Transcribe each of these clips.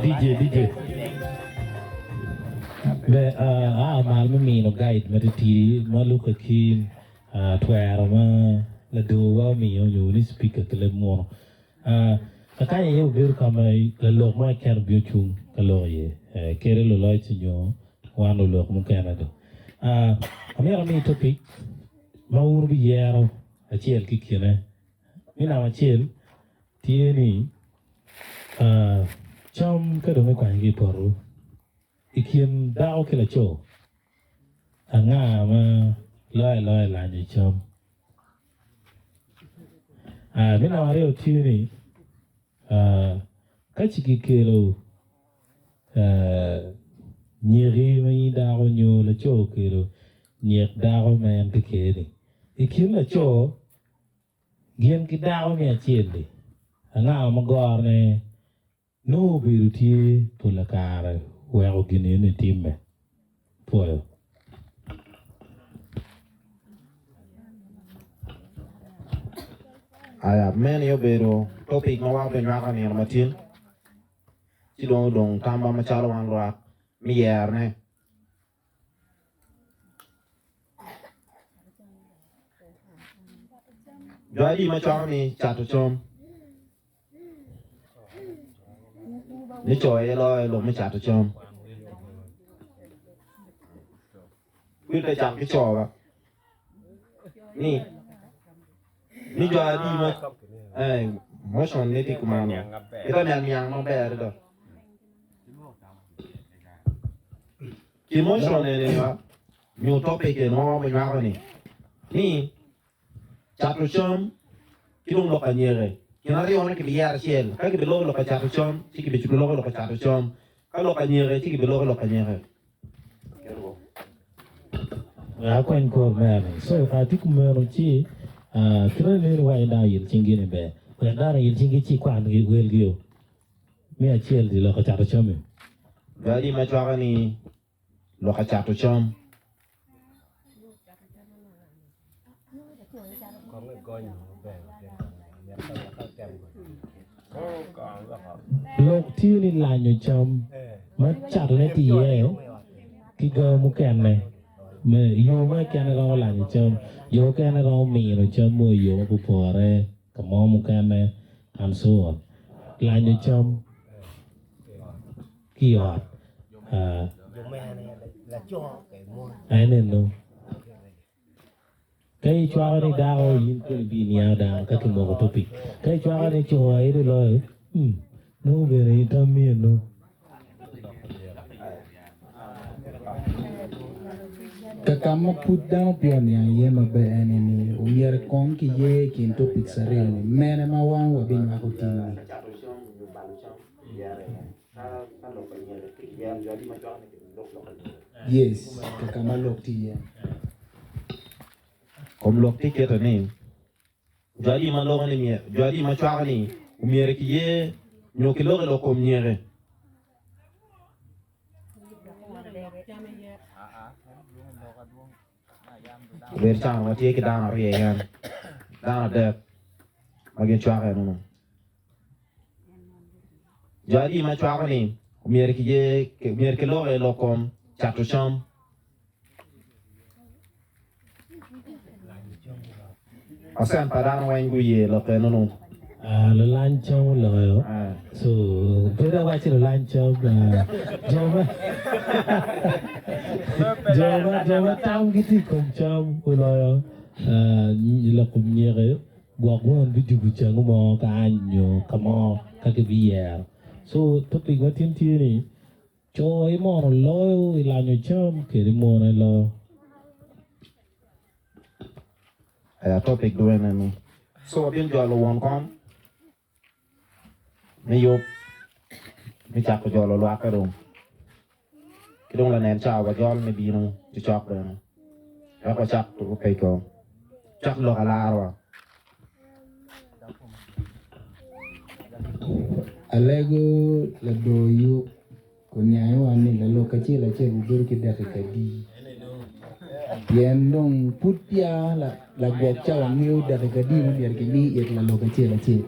DJ, DJ. Be aa malo me mino guide matitidi ma lukke ki twero ma ladorwa omiyo nyo ni speaker ki leb muno. Kakany aye obedo ka ma lalok mo keken obino cung ka lok iye, kede luloc nyo wan lulok mukene do. Amito ami topic ma wun wubiyero acel ki kine. Me namba acel tye ni cam ka dong ikwanyo ki i poto i kin dako ki laco anga ma loyo aloya lanyo cam? Me namba aryo tye ni ka ci kikelo nyeki ma in dako nyo laco okelo nyek dako ma en tye kwede-ni i kin laco gin ki dako me acel-li anga ma gorone nongo obedo tye pola kare weko gin eni timme? Pwoyo. Aya, meno obedo topic ma wan obinywako i nino matin. Ci dong odong tamwa macalo wan lwak me yerone. Jo adi ma cwako ni cato cam? Ni co aye loyo lok me cato cam. Kwir te cak ki co ba. Ni ni jo adi ma eh, motion ni tye kumano. Ita niang niang maber adada. Ki motion eni ba nyo topic eni ma wabinywako ni ni cato cam ki dong lok anyeke. Gin aryone kibiyero acel. Ka kibiloko lok ka cato cam, ci kibiloko lok ka cato cam. Ka lok anyeke, ci kibiloko lok anyeke. Wek akwany kor mere. So ka atye kumeno ci kite neni wa en dano oyil cingi ni ber. Wek dano oyil cingi ci ikwan welgi o. Me acel di lok ka cato cam-mi. Jo adi ma cwako ni lok ka cato cam? Lok tye ni lanyo cam ma catone tye iye ki ga mukene me yo mo keken romo lanyo cam, jo mukene romo mino cam mo i yo ma pe opore ka mo mukene and so on. Lanyo cam ki i ot en eno. Ka icwako ni dako in koni bi niango dano ka kimoko topic. Ka icwako ni co aye dong loyo, hmm, nongo bene in tammi eno. Ka ka ma pud dano pe oniang iye maber ene ni omyero kong kiyer i kin topics aryoni mene ma wan wabinywako timmi. Yes, kaka ma lok tye iye. Kom lok tye kite ni, jo adi ma loko ni myero, jo adi ma cwako ni omyero kiye nyo kilok i lok kom nyeke? Obedo cano ma tye ki dano aryo keken, dano adek ma gin cwako eno. Jo adi ma cwako ni omyero kiye myero kilok i lok kom cato cam? Percent pa dano weng guye lok eno-nu. Lulany cam oloyo so pe dok waci lulany cam jo ma jo ma jo ma tamgi tye i kom cam oloyo lok kom nyeke. Gwok won bijubo cangu mo kany nyo ka mo ka gibiyero. So topic ma tin tye ni co aye mono loyo i lanyo cam kede mon aye loyo. Aya topic dong enenu. So wabin jolo won kom me yub me cako jolo lwakke dong. Ki dong lanen cawa wajol me bino cocok bene wek wacak tuko peko, cak lok alarwa. Alego lador yub oniangowa ni lalok acel acel wubedo ki dakika adi, pien dong pud peya lagwok cawa ngeyo dakika adi ma myero kimi it lalok acel acel.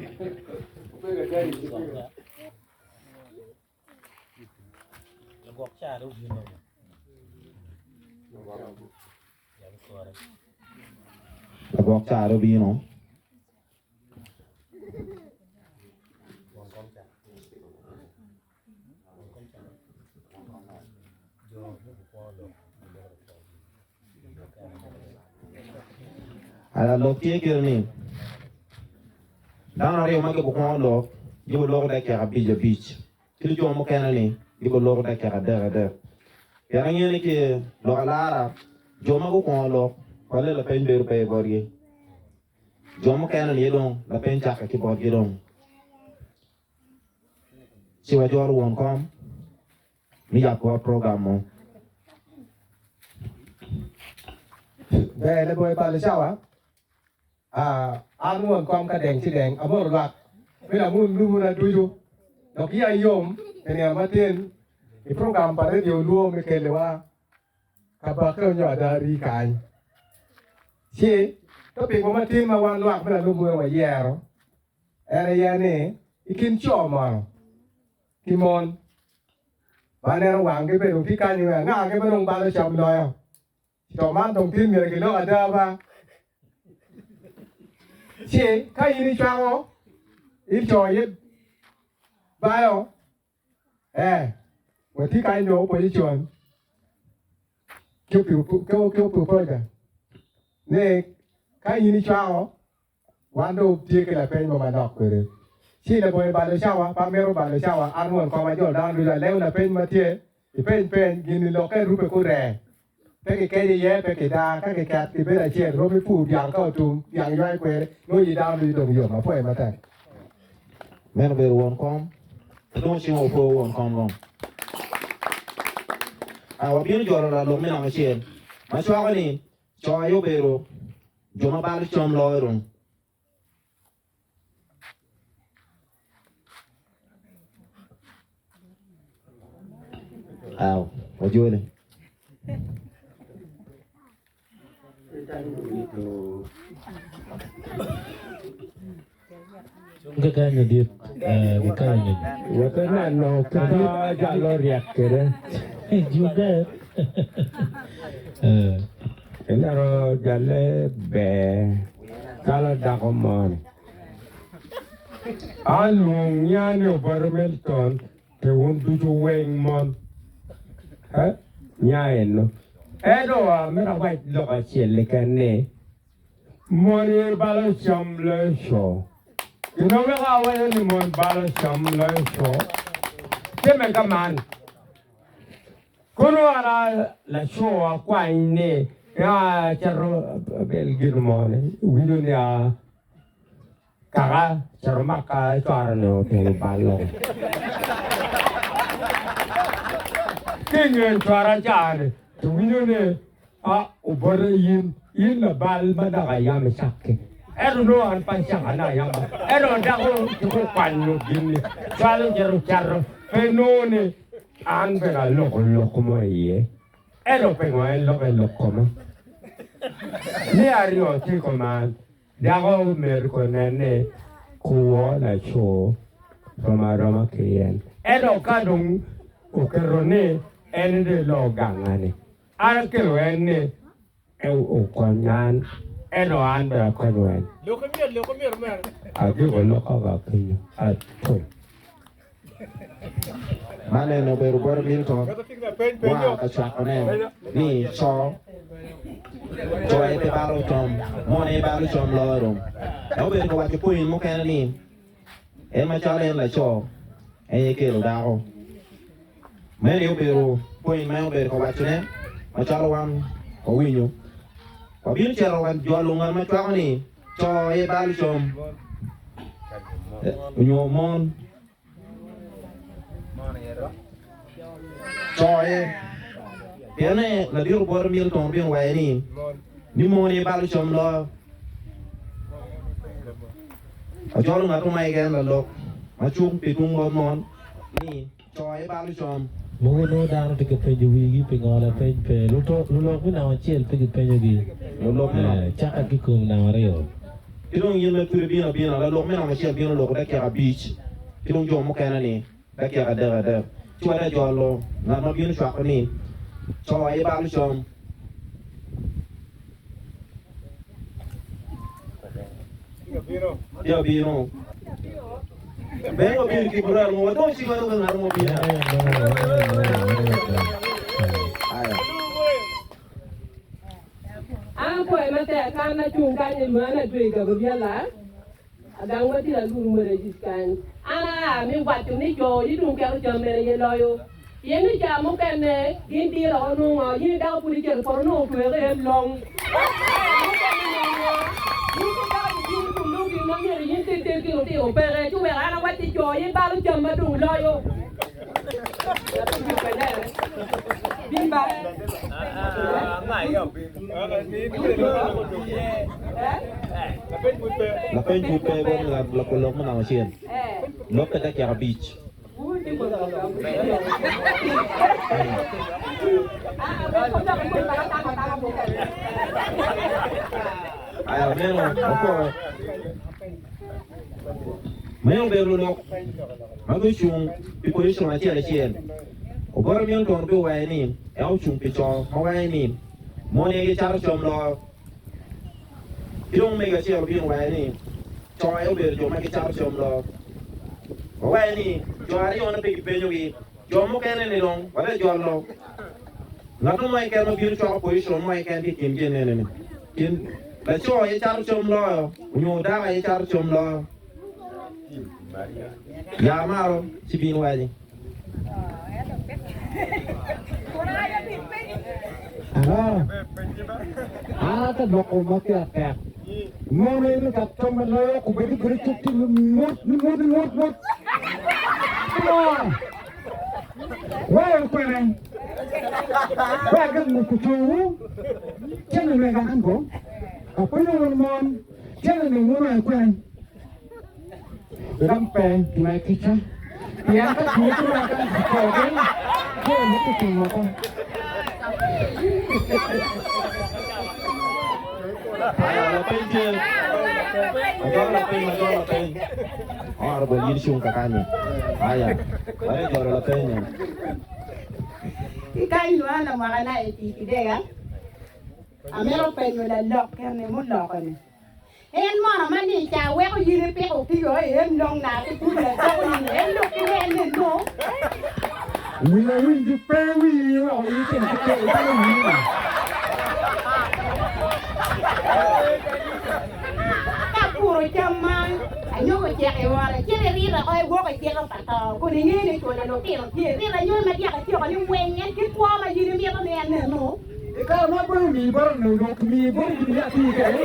Lagwok caa dong obino. Lok tye kene ni, dano aryo ma gibikwongo lok gibiloko dakika abic abic, ki jo mukene-ni gibiloko dakika adek adek. Pien angeyo ni ki lok alara, jo ma gukwongo lok pole lapeny bedo pe botgi, jo mukene-ni aye dong lapeny cakke ki botgi dong. Ci wajolo won kom me yabo program mo. Ber labongo balo cawa, an won kom ka deng ci deng amoto lwak me lamun lumuna ducu dok iya yom pi nino matin i program pa Radio Luo me keliwa Kabaka onyo ada rii kany. Ci topic mo matin ma wan lwak me lalumuna wayero en aye ni i kin co mono ki mon ma aneno wanggi bene dong tye kany weng anga-gi ma dong balo cam loyo? Ci to man dong tin myero gilok ada ba? Ci ka in icwako in co aye bayo ee watye kany dong opposition ki opposition ni ka in icwako Wan dong tye ki lapeny mo manok kwede. Ci labongo balo cawa, pe amito balo cawa, an won kom ajolo dano ducu alego lapeny ma tye, ipeny peny, gin-ni lokke rubbe kuree, pe kikeco iye, pe kidaa, ka kiket kibedo acel, romi pur dyang ka otum, dyang ywayo kwede, nongo yi dano ducu dong yom. Apwoyo matek. Meno obedo won kom. Dong ceng opo won kom dong. A Wabino jolo lalok me namba acel ma cwako ni co aye obedo Jo ma balo cam loyo dong. Aw, wajoli. Cung keken ladit gikany ni. Wek eneno kit ma jalo ryek kwede. Jukke. Ineno jalle ber calo dako moni. Alwong nya ni oboto Milton pi wun ducu weng mon. Nya eno. Ento amito awac lok acel keken ni. Mon aye balo cam loyo co. Gin ma weko awaco ni mon balo cam loyo co timme ka man, Kono an a laco akwany ni acito abel gin mo ni iwinyo ni a kaka cito maka cwara ni otimo bal loko. Ki inge cwara ca ni iwinyo ni A obote in, in labal ma dok ayam icakki. Ento nongo an pe acako anaka ayam ba. Ento dako ci gukwanyo gin-ni, cwalo cito cato, pe nongo ni an bene aloko lok mo iye. Ento pingo en loko i lok koma? Me aryo tye i kom an, dako myero konen ni kwo laco rom aroma ki en. Ento ka dong oketo ni en dong elo ganga-ni, An akelo en ni okony an, ento an bene akonyo en. Agiko lokka wa kenyo, ato. Man eni obedo bot Milton wa ka cwakone ni co co aye pe balo com, mon aye balo com loyo dong. Dok obedo ka waco point mukene ni en macalo en laco en aye kelo dako. Meno aye obedo point ma en obedo ka wacone macalo wan wawinyo. Wabino cito wa jolo ngat ma cwako ni co aye balo com nyo mon. Co aye. Pien ni ladit obwoto Milton obino waco ni ni mon aye balo com loyo. Wajolo ngat mo ma keken lalok ma cuk pi tung bot mon ni Co aye balo com. Mogo nongo dano tye ka penyo wigi pingo lapeny pe. Lulok me namba acel pe gipenyogi. Lulok me namba. Cakke ki kom namba aryo. Ki dong in ma pud ibino abina, lalok me namba acel bino loko dakika abic. ki dong jo mukene-ni dakika adek adek. Ci wade jolo ngat ma bino cwako ni co aye balo cam. Tye abino. Bene wabino ki burel mo wadong ci wano ka ngat mo bino. Aya. An apwoyo matek ka an acung kany i lwonga ni atwe i gabo byala agang ma tye lalur Moses kany. An aa me waco ni co yi dong keto cam mene aye loyo. Pien ni ca mukene gin diro onongo in idako pud icito i poto onongo otwere iye long. Mukene nongo in ki dako ibino kun nongo gin ma myero in ted ted ki lutino peke ci weko an awac ni co in balo cam ma dong loyo. Bin ba. Lapeny pud pe bot ngat lok me namba acel. Lokke dakika abic. Aya meno opore. Meno obedo lok ma gucung pi position acel acel. Obote Milton biwaco ni en ocung pi co ma waco ni mon aye gicato com loyo. Ki dong omego acel obino owaco ni co aye obedo jo ma gicato com loyo. Wawaco ni jo aryone pe gipenyogi. Jo mukene-ni dong wabejolo ngat mo keken ma bino cwako pocicon mo keken ki i kin gin eni-ni. Kin laco aye cato com loyo onyo dako aye cato com loyo. Ya malo ci bin waci. Aa, aa ka loko ma pire tek. Mono en ocat com ma loyo kobedo bedo cuk ci ngut ngut ngut ngut. Pingo? Wao kwene. Wek ka nguko cowu, cene mega an ko. Apenyo wun mon, cene ni wun oa kwene. Ram pe me kica, pien ka two ki maka kikogi, ci emito cung woko. Aya lapeny tye. Ajolo lapeny, ajolo lapeny. Honorable in cung kakany. Aya, wade jolo lapeny. Ki kany lwonga lamwaka na i tic ki dega, amito penyo lalok kene muloko ni. En mono ma ni ca weko in ipiko kiyo i en long na ki pud lacoko ni en lok ki en ni no. Wiya winji pe wiyi weko in itimo ki kel calo wiyi ni. Ka apuro cam ma anyogo ocek i ot, acito irito oko iwoko iciko pa to, kun ingeyo ni culo lutino tye. Irito anyogi ma dyaka tyeko ni weng en kit kwo ma in imito ni en nenu. I kare ma aboyo miyi bote onongo dong kimiyi bote gin me atir kene.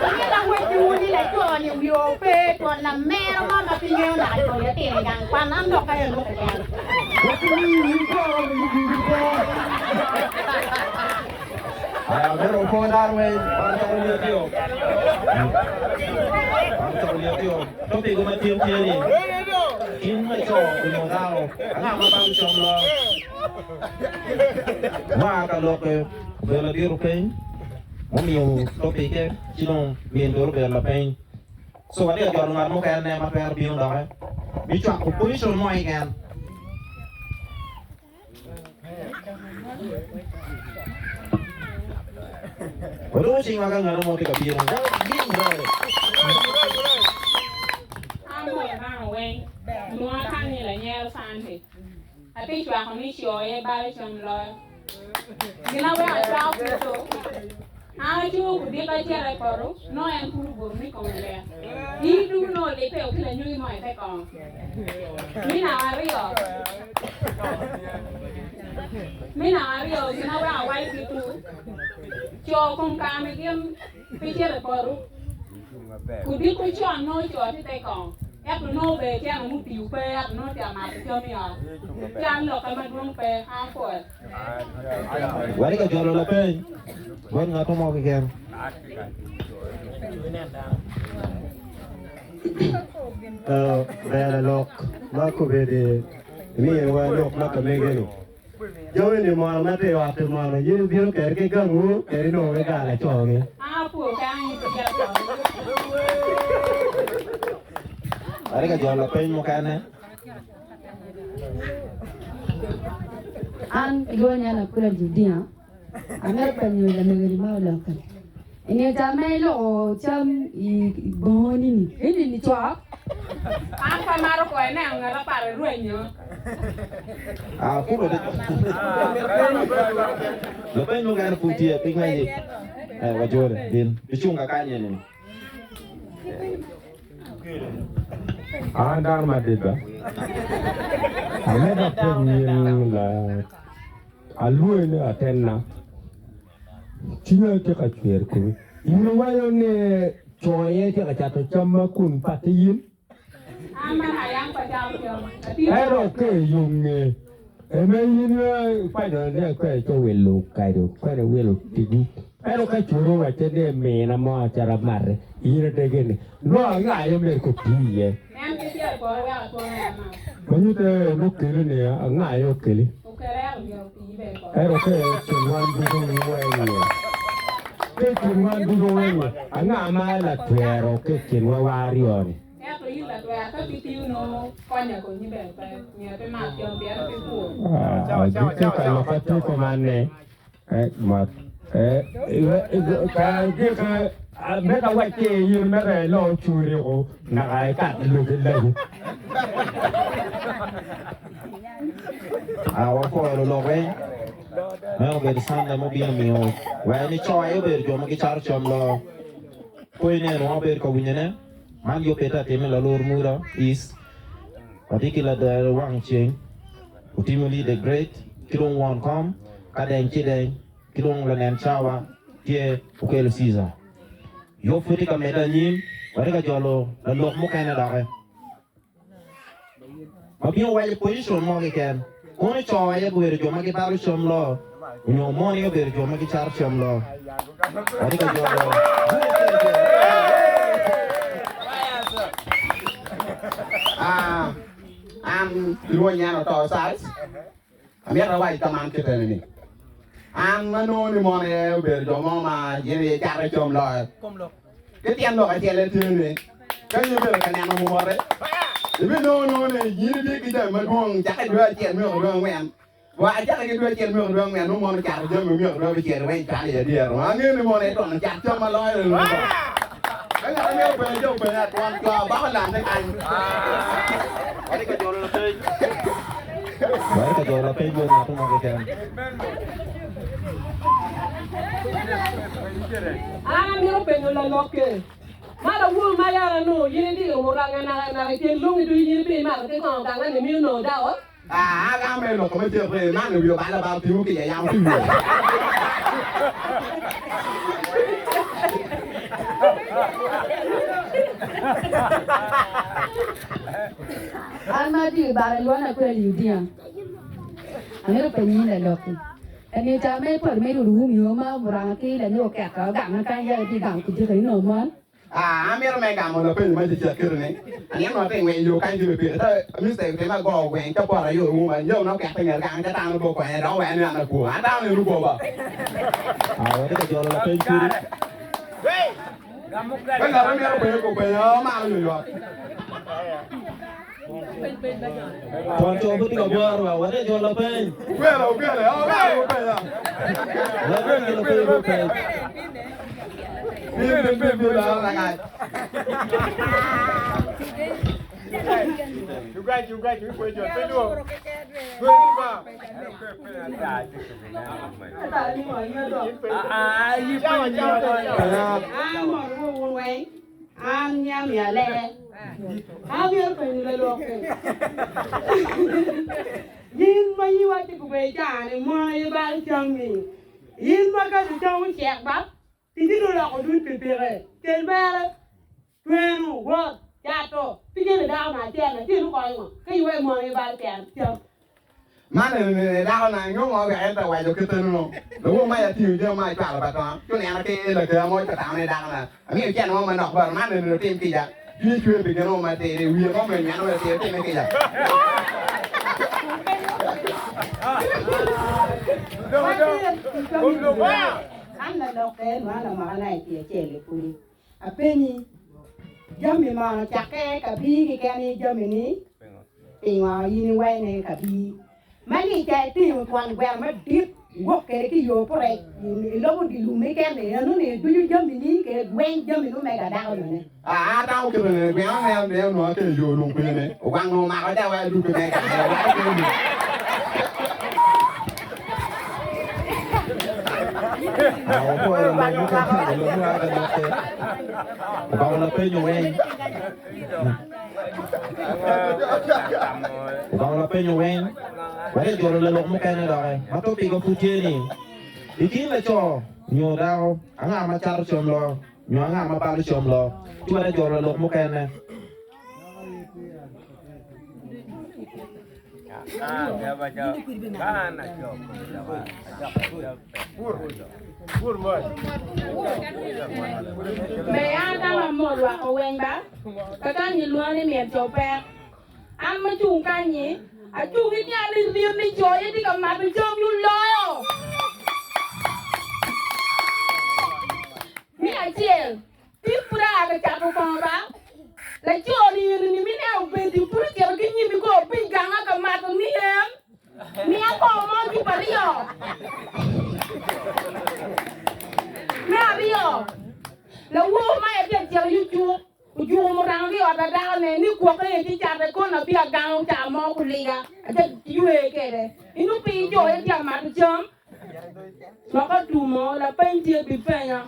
Amito awecciwu ni laco-ni wiye ope twon lamero mo ma pe ngeyo naka coyo tino i gang kwan. An dok aye lok keken. Wek gimiyi in kwo ma gigi kwo. Aya meno po dar weng wan coko lyet yo. Wan coko lyet yo. Topic ma tin tye ni in ma ico onyo dako anga ma balo com loyo. Mua ka lok-ki obedo ladit rupiny mumiyo topic-ke ci dong min bene obedo lapeny. So watye ka jolo ngat mukene ma twero bino doki me cwako position mo keken. Wadongo cingwa ka ngat mo tye ka bino. An bot dano weng, lwonga kany ni lanyero Sante. Atye cwako ni co aye balo cam loyo. Gin ma weko acwako Kricito, an acungo kudiko acito i poto, nongo en pud obuto ni kome lit. In ducu nongo olibbe ki lanyugi mo i te kongo. Mi namba aryo, mi namba aryo gin ma weko awaco ki tu, co kom kare ni gin pe cito i poto. Kudiko con nongo co tye i te kongo, ento nongo ber cene mutiyo pe ento nongo tye ka mato cam i ot. Can lokke madwong pe, an apwoyo. Watye ka jolo lapeny bot ngat mo keken. Ber lalok ma kobedo imiyowa lok ma ka mege-ni. Jami ni mono ma tye i ot-ti mono in ibino kwede ki gangwu kadi inongo ki gang laco-ni? An apwo ka an ki laco-ni. Atye ka jolo lapeny mukene. An kilwongo ni Anakula Judea. Amito penyo lamego-ni ma olokke-ni. I nge ca ma iloko cam i bongoni-ni, eni-ni cok? An pe amaro koyo neno ngat apar erwenyo. Ah, pud wati Lapeny mukene pud tye piny ma iye. Eh, wajole, bin. Icung kakany eni. An dano madit ba. Amito apenyi in la alwongi ni latinna. Cwinya tye ka cwer i komi. In iwaco ni co aye tye ka cato cam ma kun pat ki in? An man ayam pa cato cam. Atir. Ento ka iyonge, eme in ikwanyo ni kwene co wilo kado, kwene wilo tigu. Ento ka cweri owacce ni mina mo acata amati, in idege ni, Nongo anga aye myero koti iye? En pe tye i polo wek atwonge ama. Ma nyutte ni okeli ni anga aye okeli. Okele ento myero oti bene kode. Ento ka i kin wan ducu weng-ngi, ka i kin wan ducu weng-ngi, anga ma latwero ki i kinwa wa aryo-ni? Ento in latwero ka pe itiyo nongo konya konyi bene pe, myero pe imat cam pien pe pur. Gitye ka lokke tye kuman ni, Mot. Mito awac ki in mito ilo curi ko naka ikat luki lagu. Ah, wapwoyo lulok weng. Meno obedo Sunday mubino miyo wek ni co aye obedo jo ma gicato cam loo. Kwo ineno wa obedo ka winyone. Man yubbe tye atime lalur muda East. Watye ki ladero wang ceng. Otimo Lee the Great ki dong won kom ka deng ci deng ki dong lanen cawa tye Okello Caesar. Yub pud tye ka medde anyim, watye ka jolo lalok mukene doki ma bino waco position mo keken. Kono co aye gubedo jo ma gibalo cam loo onyo mon aye obedo jo ma gicato cam loo. Watye ka jolo buk acel acel. An kilwongo nyinga Oto Charles, amito awac ka man kit eni ni, an anongo ni mon aye obedo jo mo ma gin aye cato cam loyo. Ki tyen lok acel-le tye ni, ka in ibedo ka neno mumote, ibinongo nongo ni in itye ki jami madwong cakke dwe acel myoko dwe angwen. Wa cakke ki dwe acel myoko dwe angwen nongo mon ocato jami myoko dwe abicel weng cwalo i adyera. Angeyo ni mon aye twon cat cam ma loyo lunu. Ka ngat ma myero openye ci openye atwon co abako lamne kany. Watye ka jolo lapeny. Watye ka jolo lapeny bot ngat mo keken. An amito penyo lalokke ma lawor ma yara nongo in idilo muranga naka naka i kin lungi ducu in ipe imato ki kongo ganga ni miyo nongo dako. Aa ka me loko me cek re man wi obalo abalo tingo kica yamo ki wiye. An ma atye i bar alwona kwede i Judea, amito penyi in lalokki. Eni ca ma ipol me rudo wumi o ma muranga ki lanyuka oketo ganga kany ya itye gamo kijiko inongo mon. Aa, amito me gamo lapenyo ma cecek kiti ni, Anino ati ngwec yo kany ki pikipiki, ta mistake otimme ago gweng ca poto ayo iwuma, nyo na okette nget gang ca tano bo konye dok oweko ni an akwo, an tano ni rukwo ba. Aa, watye ka jolo lapeny pudi. Ka ngat ma mito penyo ko penyo malo nyo yot. Twon co pud tye ka bworo wa, watye ka jolo lapeny. Okwele, okwele, oh, malo openya. Lapeny ki lapeny bo peny. Bin, bin, bin, bin, laro rangaj. An mot wun weng, an nyami aler. Amito penyo lalok-ki. In ma iwaco gubedo caa-ni mono aye balo cammi? In ma ka cam ocek ba, ticci dong oloko duc pi pike, kel mere, tweno, wot, cato, pi jami dako na acel na tye nukonyo ngo, ka iweko mono aye balo cam. Man eni dako na nyo ngo wek en pe owaco kite nono. Lawor ma ya tingo jami ma icwalo pa tonga ci oneno ki laker mo ci otamo ni dako na amiyo cen mo manok bote man eni otim kica cwinye cwer pi gin mo matidi wiye mo myero onywene wek tye otime kica. An lalokke nwa lamaka na i acel i pudi. Apenyi, jami mono cakke ka bii keken jami ni pingo in iwaco ni ka bii? Ma lica itingo twon gweno madit iwok kwede ki yo purec ilobo dye lum keken ni eno ni ducu jami ni kede gweng jami ni omega dako none. Aa dako kite ni gweno ne ne onongo akelo yo lum kwene ne owang omako dawa aduke me kare wai kene ni. Wapwoyo lalok mukene lalok mua ka lokke obako lapenyo weng. Obako lapenyo weng wek ejolo lalok mukene doki ma topic-ga pud tye ni, I kin laco nyo dako, anga ma cato cam loyo nyo anga ma balo cam loyo? Ci wek ejolo lalok mukene. Me an ka ma mot rwako weng ba, kakany ilwongo ni myel co pek. An ma cung kany-nyi, acung ki niang ni rit ni co aye tye ka mato cam nyo loyo. Me acel, Tin pud aa ka cato kongo ba. Laco ni eni ni mine obedi pud ocito ki nyimi kor piny ganga ka mato ni en miya kongo mo cupa aryo. Me aryo, lawor ma aye tye acito i cuk ojuko murango ki i ot pa dako ne ni gwoke aye ci cate kono abi agango ca mo kuliga ace ywe kede. Inu piny jo aye tye amato cam. Lok otumo, lapeny tye bipenya.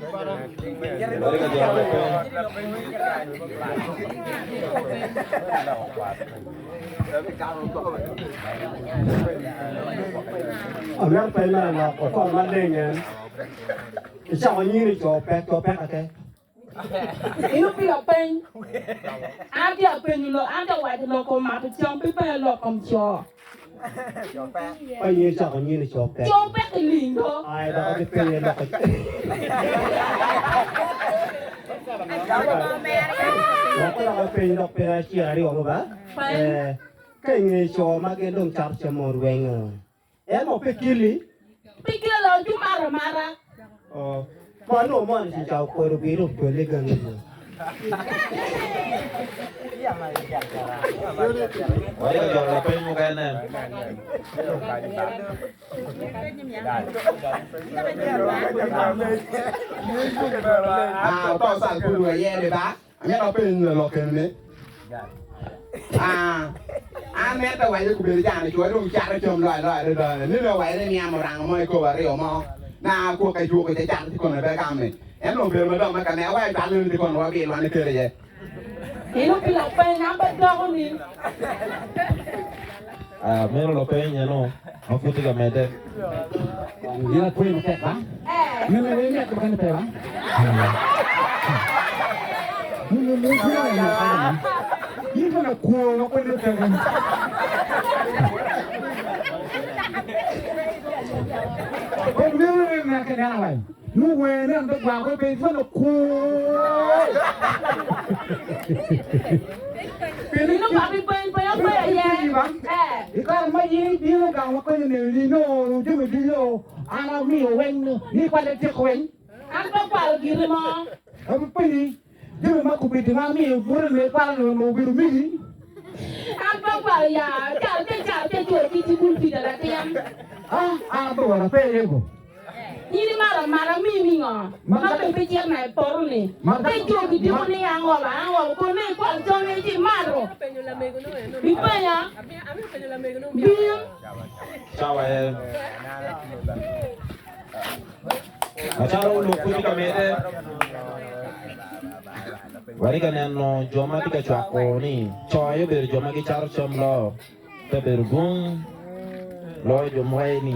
Amito peny me lalok okon maleng en icako nyini co pek co pek ake. Inu pi lapeny. An tye apenyo lok, an tye awaco lok kom mato cam pe penyo lok kom co. Pa in icako nyini co pek. Co pek i ling do. Ai dok abi penye lok. Wek dok apeny lok piny acel aryo mo ba. Eh, ka inge co ma gin dong cato cam mo rwengo. En mo pe keli. Pe kelo ju maro amara. Oh, ma nongo mo ni ca okwedo bino ojole gangi mo. Watye ka jolo lapeny mukene. Ah, oto sal kulu aye ni ba. Amito apeny lalok eni ni, Ah, an mito awaco kubedo can cwa dong cato cam loyo aloya adada. Nene awaco ni niam orango mo i kobo aryo mo na kwoka i juko ca cato ci kome pe gam-mi. En dong obedo madong me ka me awaco cwal nene ci kono wabil wan ikelo iye. Ino pi lapeny an pe doko ni. Ah, meno lapeny eno ma pud tye ka medde. Gin akweyo matek ba? Nene weng myet ka kene pe ba? Nene weng kene pe ba? In kono akwo ma kwene pe ba? Kom nene nene kene awai. Nuwe nene te gwako pe kono akwo. Ino papi peny peny okwe aye. I kare ma in ibino gang ma konyo neno ni nongo jami ducu an amiyo weng ni kwale tyeko weng. An pe akwalo giri mo. Abipenyi jami ma kubiti ma amiyo boti ni ikwalo ni onongo obedo megi. An pe akwalo ya calo ce calo ce cwero ki cukul pida latin. Ah, an abe wora pe irego. In imaro amara mii ningo ma be pe cito na i poto ni? Pe jo gidiko ni angoba angoba kun ne ikwalo congi ci imato. Ipenya bin. Cawa en. Macalo lok pud tye ka medde, watye ka neno jo ma tye ka cwako ni co aye obedo jo ma gicato cam loo. Te bedo dwong loyo jo muwaco ni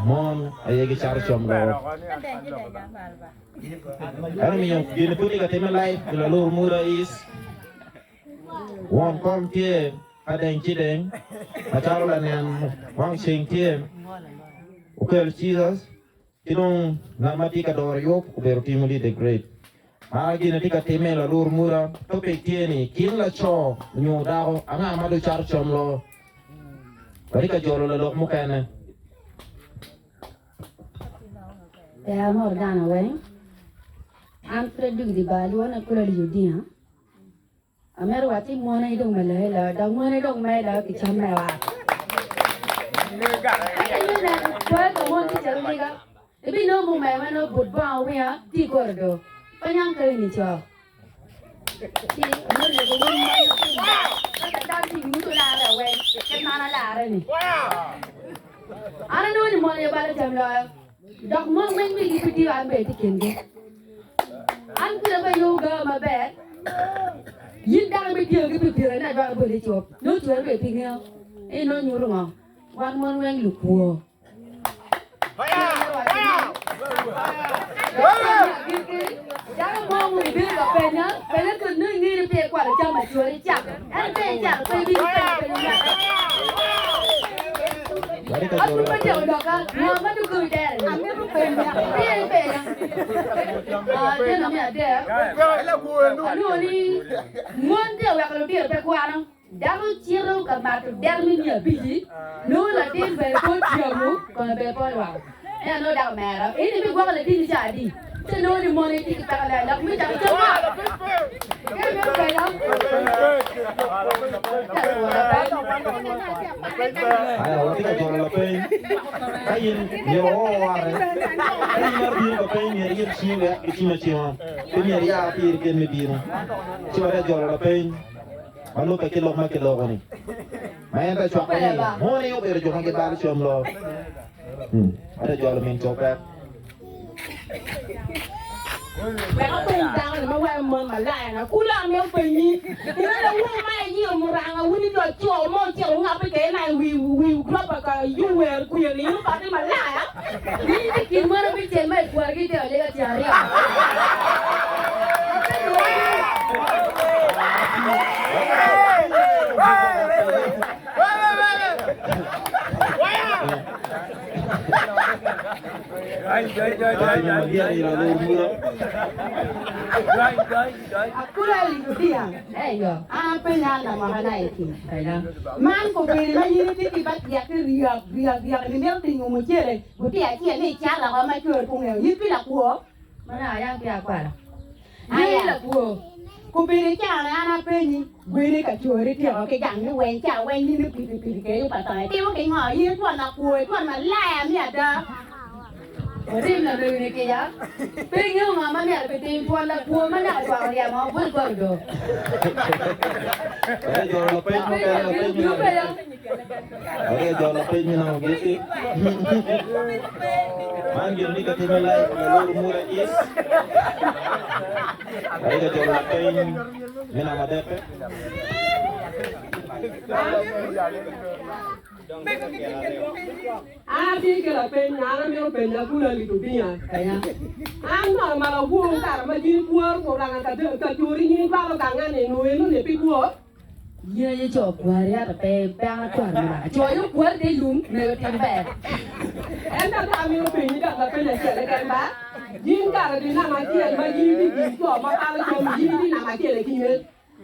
mon aye gicato cam loyo. En omiyo gin pud tye ka timme live i lalur Muda East. Won kom tye ka deng ci deng macalo lanen wang ceng tye Okel Jesus ki dong ngat ma tye ka doro yub obedo Timothy the Great. Ma gin tye ka timme i lalur mura, topic tye ni kin laco nyo dako anga ma dong cato cam loyo. Watye ka jolo lalok mukene. Ber amoro dano weng. An pud adwogi di bar lwona kula li odinga. Amito wacci mone dong me loyo loyo dok mone dong me loyo ki cam me ot. Kwer ka mon tye calo liga, ibinongo mumeme nongo but bongo winga tye i kore do. Pe niang kadi ni co. Ci amito neko wun mon ka catan tye nyuto larre weng kit ma an alarre ni. An anongo ni mon aye balo cam loyo. Dok mon weng wigi pe tiyo an bene itye kingi. An kweda pe ayubo gawa maber. Yin dako ibitiyo ki pikipiki ni adwoko boti i cuk. Nongo cweri bene pe ingeyo. Eni nongo nyuto ngo? Wan mon weng lukwo. Dako mo moni bino ka penya, penya kun nongo ingeyo ni peya ikwalo cam acwali icamo. Ento peya icamo pe ibino penyo peny Apud pe tyeko loka, ngo ma dong komi tere ni? Peya ipenya. Jami me adek, alwongo ni mon tye ka weko lutino pe kwano. Dako cito ka mato dek me miya abici, nongo latin bene pe otyemo, kome bene pe olwoko. Ento nongo dako omero, in ibigwoko latinni ca adi? Ci nongo ni mon gitye ki peko lek dok me cako cam ot. Kadi meno penya. Aya, watye ka jolo lapeny. Ka in myero oore, ka in maro bino ka peny myero iit cingi wek gicim acima, pe myero ia piri keni me bino. Ci watye ka jolo lapeny ma lubbe ki lok ma kiloko-ni, ma en te cwako ni moni obedo jo ma gibalo cam lo. Watye ka jolo min copek. Wek apeny dako-ni ma weko mon malaya na kulu amito penyi. Inen lawor ma iyiro muranga wun i lot co mo ocito ongabbe kwede na i wi gurofa ka yuwer kwiya ni in obati malaya. Ni i kin mon abicel ma i kwargi itero lega tyen aryo. Akula Lidia, an apenyo an lamaka na eti. Man kobedi ma in itye ki batyak ki ryak ryak ryak ni mito tingo mucele gutiya acel ni icat oko ma cweri pe ongeyo. In pi lakwo? Mana ayam ki akwala. Aya. Lakwo. Kobedi icane an apenyi gweni ka cweri tyeko ki gang ni weng ca weng in ipidi pidi kede pa to itimo ki ngo? In itwon lakwo itwon malaya me ada. Otim lamego ni kica, pe ingeyo ngo ma myero kitim twon lakwo ma naka cwako ryemo bot got do. Ere jolo lapeny mukene lapeny me Ere jolo lapeny me nongo giti. Man gin ni ka time live lalur mura is. Ere jolo lapeny me namba depe. An atye ki lapeny, an amito penyo Akula Litubinga. An ngo ma lawor kare ma jin kworo muranga ka cori nyin cwalo ganga ni nongo eno ni pi kwor? Yin aye co kwari ento pe pe an akwaro muranga. Co aye okwari te lum mego tim ber. Ento ka amito penyi dok lapeny acel keken ba, jin kare di nama acel ma jin tye i kin co ma palo cam jin tye nama acel i kine.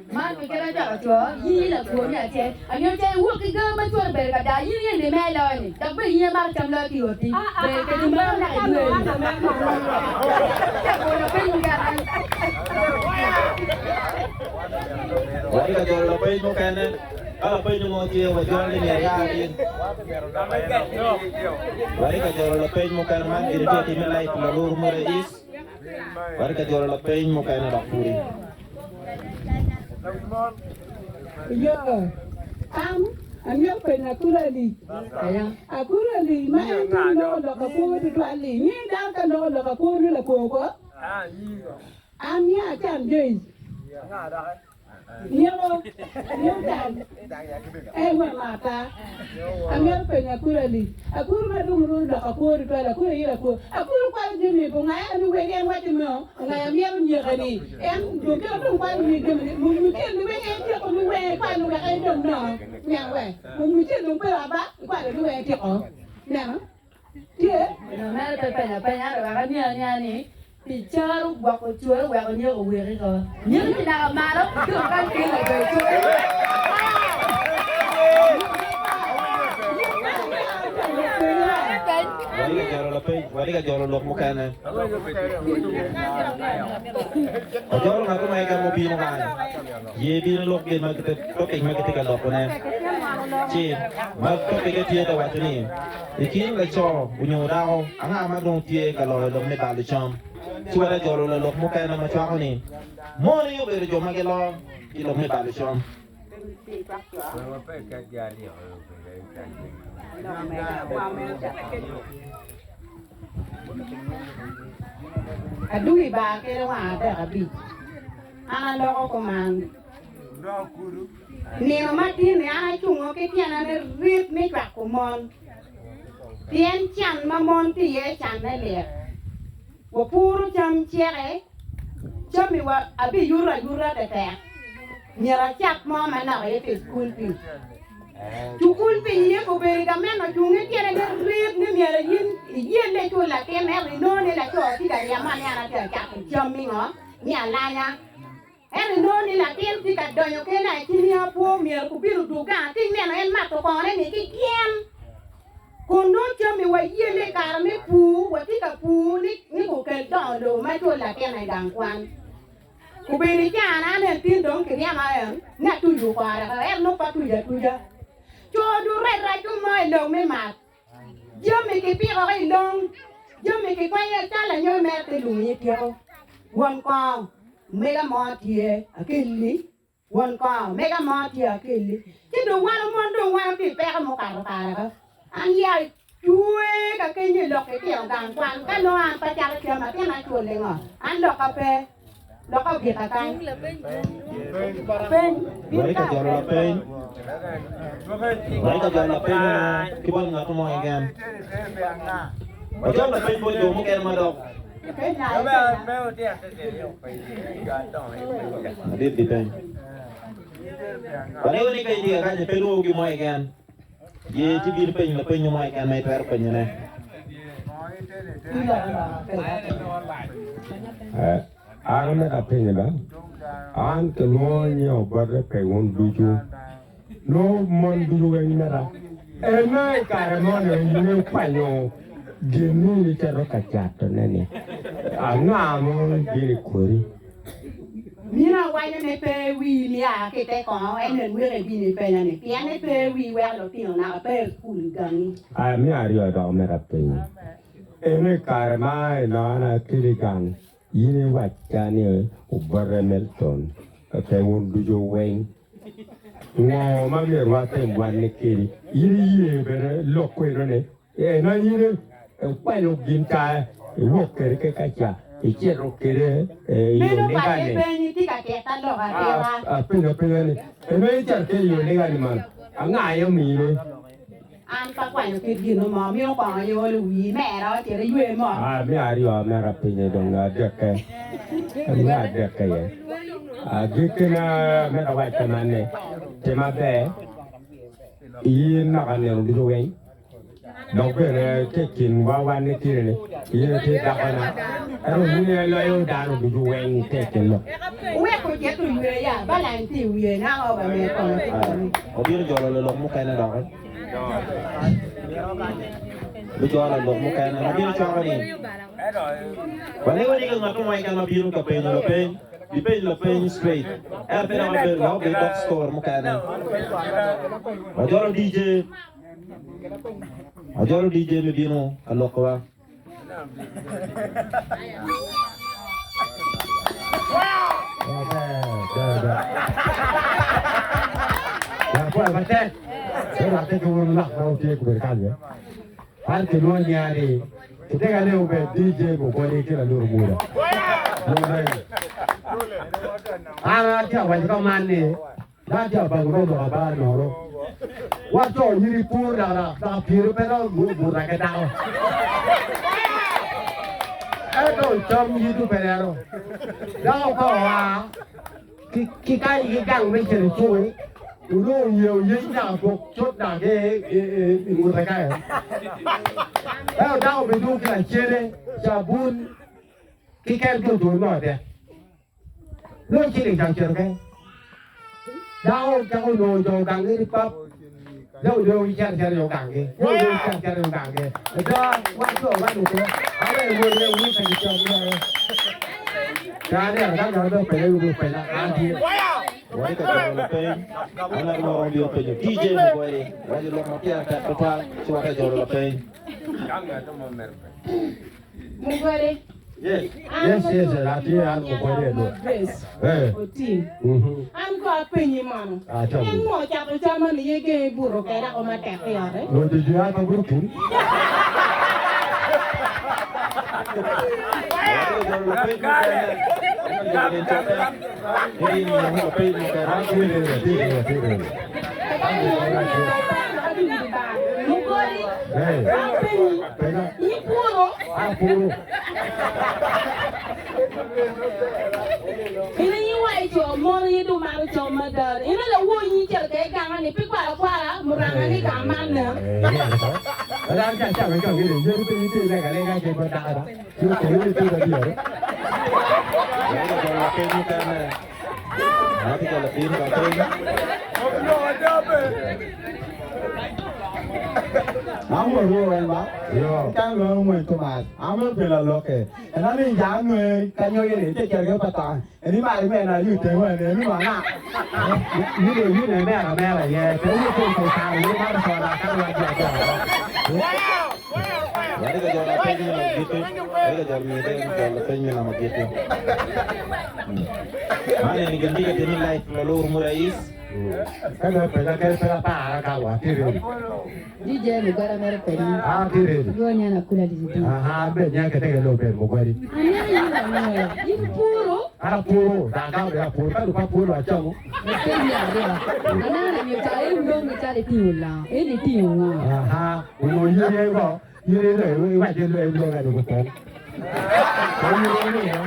Man pi kit acwako co, yin lakwo me acel, anyo ca iwok ki gaa ma cwalo bedo ka daa, yin iye ni me loyo ni, dok bene in imako cam loyo ki i oti, ber kedi maro naka idwe ni. Cako lapeny mukene. Watye ka jolo lapeny mukene. Ka lapeny mo tye, wajolo ni myero ia piny. Watye ka jolo lapeny mukene. Man gire tye atime live i Lalur Murray East. Watye ka jolo lapeny mukene dok pudi. Yo, an amito penyo Akula Ali. Akula Ali ma en tye loko lok akwo tutwal-li, ingeyo dano ka loko lok akwo nongo lakwo ko? An niang acan Joyce. Nyeko, nyeko can. En wek mata. Amito penyo Akuru Ali. Akuru ma dong ruru lok akwo tutwal, Akuru aye lakwo. Akuru kwalo jami pa ongaya ni wek en waco me ongaya mito nyeke ni en dong kit dong kwalo ni jami ni mung mucel ni wek en tyeko ni weng ikwalo wek en dong nono. Neno we. Mung mucel dong pe aba ikwalo ni weng ityeko. Neno. Tye. Onongo mere pe penyo apenya ento wek aniang anianga ni pi caro gwoko cwero weko nyeko weki ko. Nyeko ci naka malo ki dong kany kelo labedo cwero. jolo lapeny, watye ka jolo lok mukene. Wajolo ngat mo keken mubino kany, ye bino lok gin ma topic ma kitye ka lokone. Ci ma topic-ke tye ka waco ni, I kin laco onyo dako, anga ma dong tye ka loyo lok me balo cam? Ci watye ka jolo lalok mukene ma cwako ni, Mon aye obedo jo ma giloo i lok me balo cam. Adwogi i bar kede wang adek abic. An aloko kuman. Nino matin-ni an acungo ki tyena ni rit me cwako mon, pien can ma mon tye iye canne lit. Wapuro cam ceke, cami wa abiyuto ayuta tetek, myero acat mo manok aye pi cukul pi. Cukul pi iye obedo ka meno ocung ki tyene ni rit ni myero in iyelle icul latin ento inongo ni laco tye ka ryemo ni an atye ka cato cam mi ngo mi alanya. Ento inongo ni latin tye ka donyo kene i cwinye apwo myero kubin odug gang ki neno en mato kongone ni ki gin. Kun nongo cami wa yelle i kare me pur watye ka pur ni ni kukel dongo lobo ma cul latin i gang kwan. Obedo i cana anen tin dong kiryema en ni atuco kore oko ento nongo pe atuco atuca. Co du rac rac mo i lok me mat. Jami kipiko ki i long, jami kikwanyo calo anyogi mere te lum aye tyeko. Won kongo mega mo tye akelli, won kongo mega mo tye akelli. Ci dong wan mon dong wan watye i peko mukato kare ba. An ya cwe ka kenyo i lok itino gang kwan ka nongo an pe acato cam atin acule ngo an lokka pe. Loka ogika kany. Peny. Wai ka jolo lapeny. Wai ka jolo lapeny meno ki bot ngat mo keken. Wajol lapeny bot jo mukene ma dok. Adit di peny. Waneno ni ka itye ka kany pe lwongo gin mo keken. Ye ci bin peny lapeny mo keken ma itwero penyone. An amito apenye ba, an kilwongo nyo bote pe wun ducu, nongo mon ducu weng meta. Eno i kare moni in ikwanyo gin ni icito ka catone ni, anga mo bino i kori? Mino awaco ni pe wii nia ki te kongo en en weko ibino ipenya ni pien ni pe wii weko lutino naka pe i cukul i gangi. Aya me aryo dok amito apenyi. Eno i kare ma inona akeli gang, in iwacca ni obote Milton pe wun ducu weng. Ngo ma myero watim wan ni kedi? In iye bene lok kweno ni eno in ikwanyo gin ca iwok kwede ki ka ca icito kwede i Bedo pa oliga-ni. peny itye ka tita lok atita. Apenyo apenya ni eno icito kwede i oliga-ni man anga aye omine? An pe akwanyo kit gin mo, mito kongo aye olo wii mera ocit iywe mot. Me aryo amito apenye dong adekke, me adekke aye. Agikkine amito awac kuman ni, tim maber, in naka nino ducu weng, dok bene tye i kinwa wan ni kine-ni, in itye dakona, ento in aye iloyo dano ducu weng tye i kin lok. Wek ocit oywe ya, balany tye i wiye naka oba me kono tye koni. Wabino jolo lulok mukene doki. Bijolo lok mukene ma bino cwako ni walego ni ka ngat mo keken ma bino ka penyo lapeny, bipeny lapeny straight ento pe dok obed wek obed dok story mukene. Wajolo DJ, wajolo DJ me bino ka lokowa. Man jo pa Guromo ka bar nono. Wa co nyiri pur dok dok piri pe dok buta ki dako. Ento cam yitu pe neno. Dako ka oa ki kany ki gang me cito i cuk onongo onyewo yec naka pok cut naka ki i ngute kany. Ento dako obedo ki lacene, cabun ki kel ki otur me ode. Nongo ciling cang cito keny. Dako cako nongo jo gangi ni pap. Dong dong icito acita i ogangi. Dong dong icito acita i ogangi. Ada, wan co wan luto, aweyo wod me wita ki cam loyo. Ca aneno ka ngat dong penya yubo penya an tye. Wai ka jolo lapeny, ma ngat mo romo bino penyo DJ Mugweri waco lok ma pire tek tutwal ci wate jolo lapeny. Mugweri. Yes, yes, yes, atye an Mugweri eno. Grace Eh. Otim. Mhm. An ko apenyi mono. Ah, cam. En ngo cato cam ni ye geng ibuto kede ako matek i ote. Lo DJ an pa buto kedi. Mugweri. Apenyi. Ipuro. In aye iwaco co mono in dong maro cam mada. In aye lawor in icito kwede i ganga ni pi kwala kwala muranga ni gang man nen. An wod wor en ba. Kan lwongo ngwen Tomas. An me pela loke. En ani ja nwe ka nyoye ni te kerge pata. En mari me na yu te wen en ma na. Yine yine mera mera ye. Te yu te ko ta yu ma so na ka wa ja ja. Wari ka jolo peny mi na gitu. Wari ka jolo mi de jolo peny mi na magitu. Mane ni gindi ka timi life la lur murais. Ka dong penya kadi pe apara ka wa tye ready. DJ mugwara mere penyi. Ah tye ready. Go nyana kula didi. Aha be nya kete ke lo ber mugwari. Aneno yin angoya. In puro. Ara puro, da ka be puro, ka lupa puro achamo. Penyi ariyo. Aneno ni ta e ulongo chale tingo la. E ni tingo nga. Aha, uno yire ko, yire lo e wa je lo e lo ga do ko. Ko yire ni no.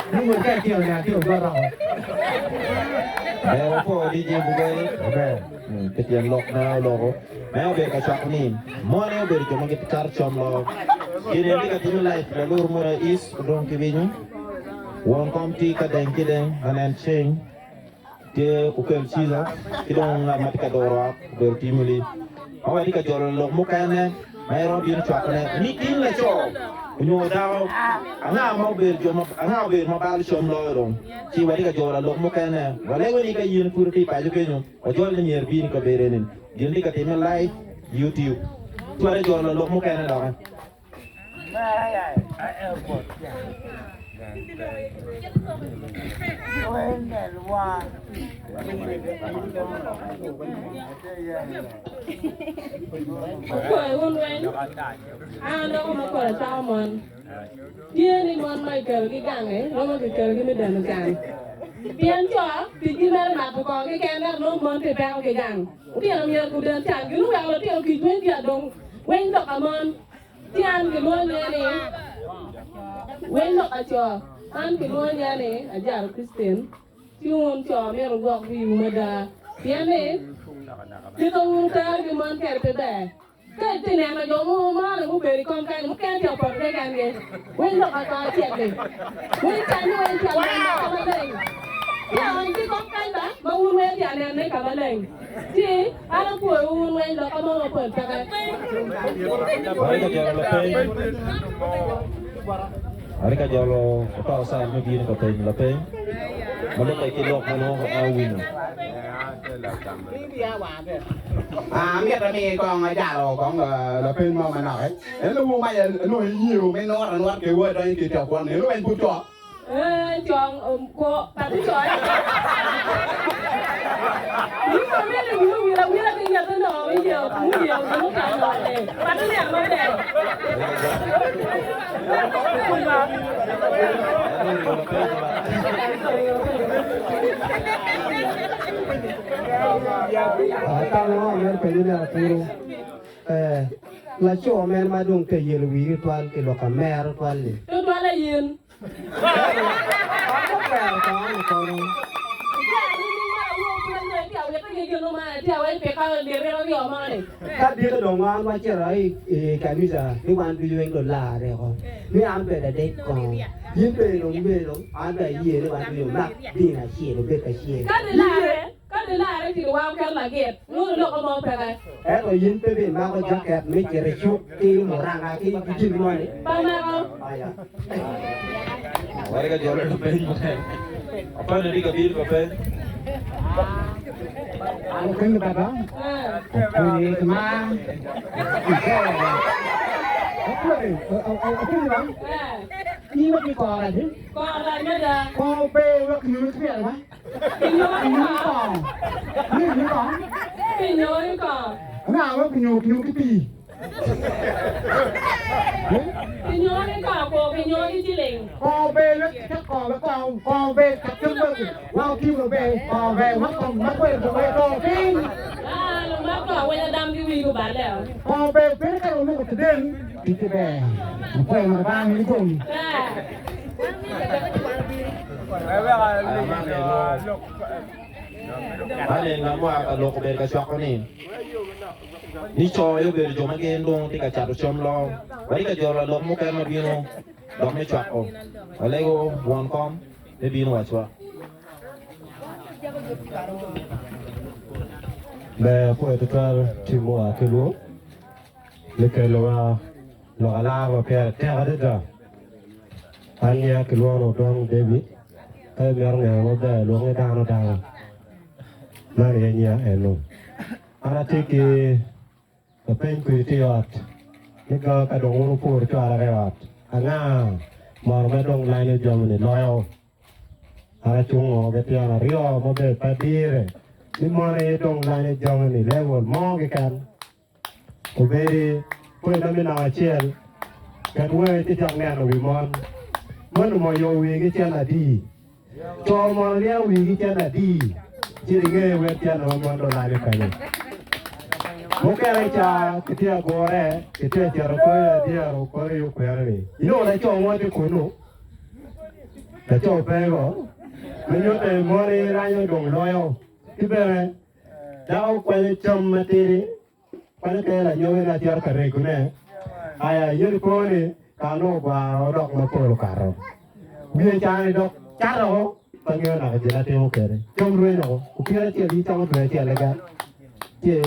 Ni mo ka ki o na ki o go ra. Bero po DJ Bugay. Pe tyen lok ma oloko. Me obedo ka cwako ni mone obedo jo ma gicar com lo. Gin en tye ka timo life lalur mura is odong ki winyo. Won kom tye ka deng ki deng lanen ceng tye okel ciza ki dong ngat ma tye ka doro ot obedo Timoli. Ma watye ka jolo lok mukene ma en romo bino cwakone ni in laco onyo dako anga ma obedo jo ma anga obedo ma balo com loyo dong ci watye ka jolo lok mukene walego ni ka in pud itye i paco kenyo wajol ni myero ibin i kabedo eni gin tye ka time live YouTube ci watye jolo lok mukene doki. Akwayo wun weng, an doko ma kore cako mon. Tye ni mon ma kiketogi gange romo kiketogi me deno can. Pien co ticgi mere mato kongo keken ento nongo mon tye peko ki gang. Lutino myero guden can gin oweko lutino kic weng tye adong weng lok a mon. Ci an kilwongo nya ni weng lok a co. An kilwongo nya ni Ajaro Christine. Ci wun co myero wugwok wiwu mada pien ni kit ma wun wutero ki mon kwede pe ber. Ka itye neno jo mogo moni gubedo i kom kany, mukene tye ka poto kekengi, winy lok ata acel-li, winy canni weng cal weng ka maleng. Ci aony ki kom kany ba, ma wun weng tye ka nenone ka maleng. Ci an apwoyowu wun weng lokka mo mapol peke. Wari ka jolo lapeny. Wari ka jolo oto sal me bino ka penyo lapeny ma lubbe ki lok ma nongo en owinyo. Amito ni kong ajalo kong lapeny mo manok. En lubo mac nongo iyeo me nuro anura ke wod donyo ki tok won en luweny pud co. Eh, co ko pati co. Ni ko mi ni wi wi la wi la ki ngat no wi ye mu ye mu ka no eh. Pati ni ma be. Atamo ngo mer penyo ni apuro eh, laco men ma dong te yelo wii twal ki lok amero twal ni. Tutwal ayen. Ako kwero kono kono. Ka dito dong wan wacito i kanisa ni wan ducu weng lularre oko ni an bedo adek kongo in bene dong ibedo dong an bene aye ni wan ducu omak dini acel obed kacel. Ka dilare, Ento ilarre ci luwang oketo lagit, nongo loko mo peke. Ento in pe ibimako jaket me cito i cuk ki muranga ki gin moni. Pe amako. Aya. Wari ka jolo lupeny mukene. Apani tye ka bino ka peny. An apenyo baba, apenyo ki mar. Apenyo ba, in ma ki kora di? Kora rac mada. Kor pe wek kinyomi ki pyere ba? Kinyomi kor. Kinyomi kor. Kinyomi kor. Anga wek kinyomi kinyomi ki pii? Kinyomi ki kor kor kinyomi ki ciling. Kor ber wek ka kor wek kor kor ber ka cam wek wa otim maber kor ber ma kom ma kwer ko ber kor piny. Ah lumak kor weny adam ki wii guballe o. Kor ber bedo ka onongo tiden ticce ber makwer ma bang ni kom. Man eni ma mwaka pa lok obedo ka cwako ni ni co aye obedo jo ma gin dong tye ka cato cam loo. Watye ka jolo lalok mukene ma bino dok me cwako. Walego won kom me bino wacwa. Ber apwoyo tutwal tim mua ki lwong me kelowa lok alara ma pire tek adada. An nya kilwongo ni Odong David, ka imito ngeyo maber lwonge dano dano. Man aye nya eno. An atye ki lapeny kwedi tye i ot ni ga ka dong wun wupur cwara ki i ot anga mono ma dong lanyo jami-ni loyo? An acungo ki tyen aryo maber pe adire ni mono aye dong lanyo jami-ni level mo keken. Obedi kwena me naka acel, ket wangi ci cak neno wi mon. Mon omoyo wigi cen adi? Co mono ryeko wigi cen adi? Ci inge wek cen ma mon dong lanyo kenyo. Mukene ca kitye agure, kitye cito koyo adyero koyo i okwere ni. Inongo laco mo tye kunu, laco pe go, ma nyutte mon lanyo dong loyo. Ki bene Dako kwanyo cam matidi, kwanyo ter anyogi ma cito ka regone. Aya yen po ni ka onongo ogwaro odok mapol okato. Wiye cani dok cato oko pe ngeyo naka gin atimo kwede. Cam rweny oko, opira acel in camo dwe acel keken. Ci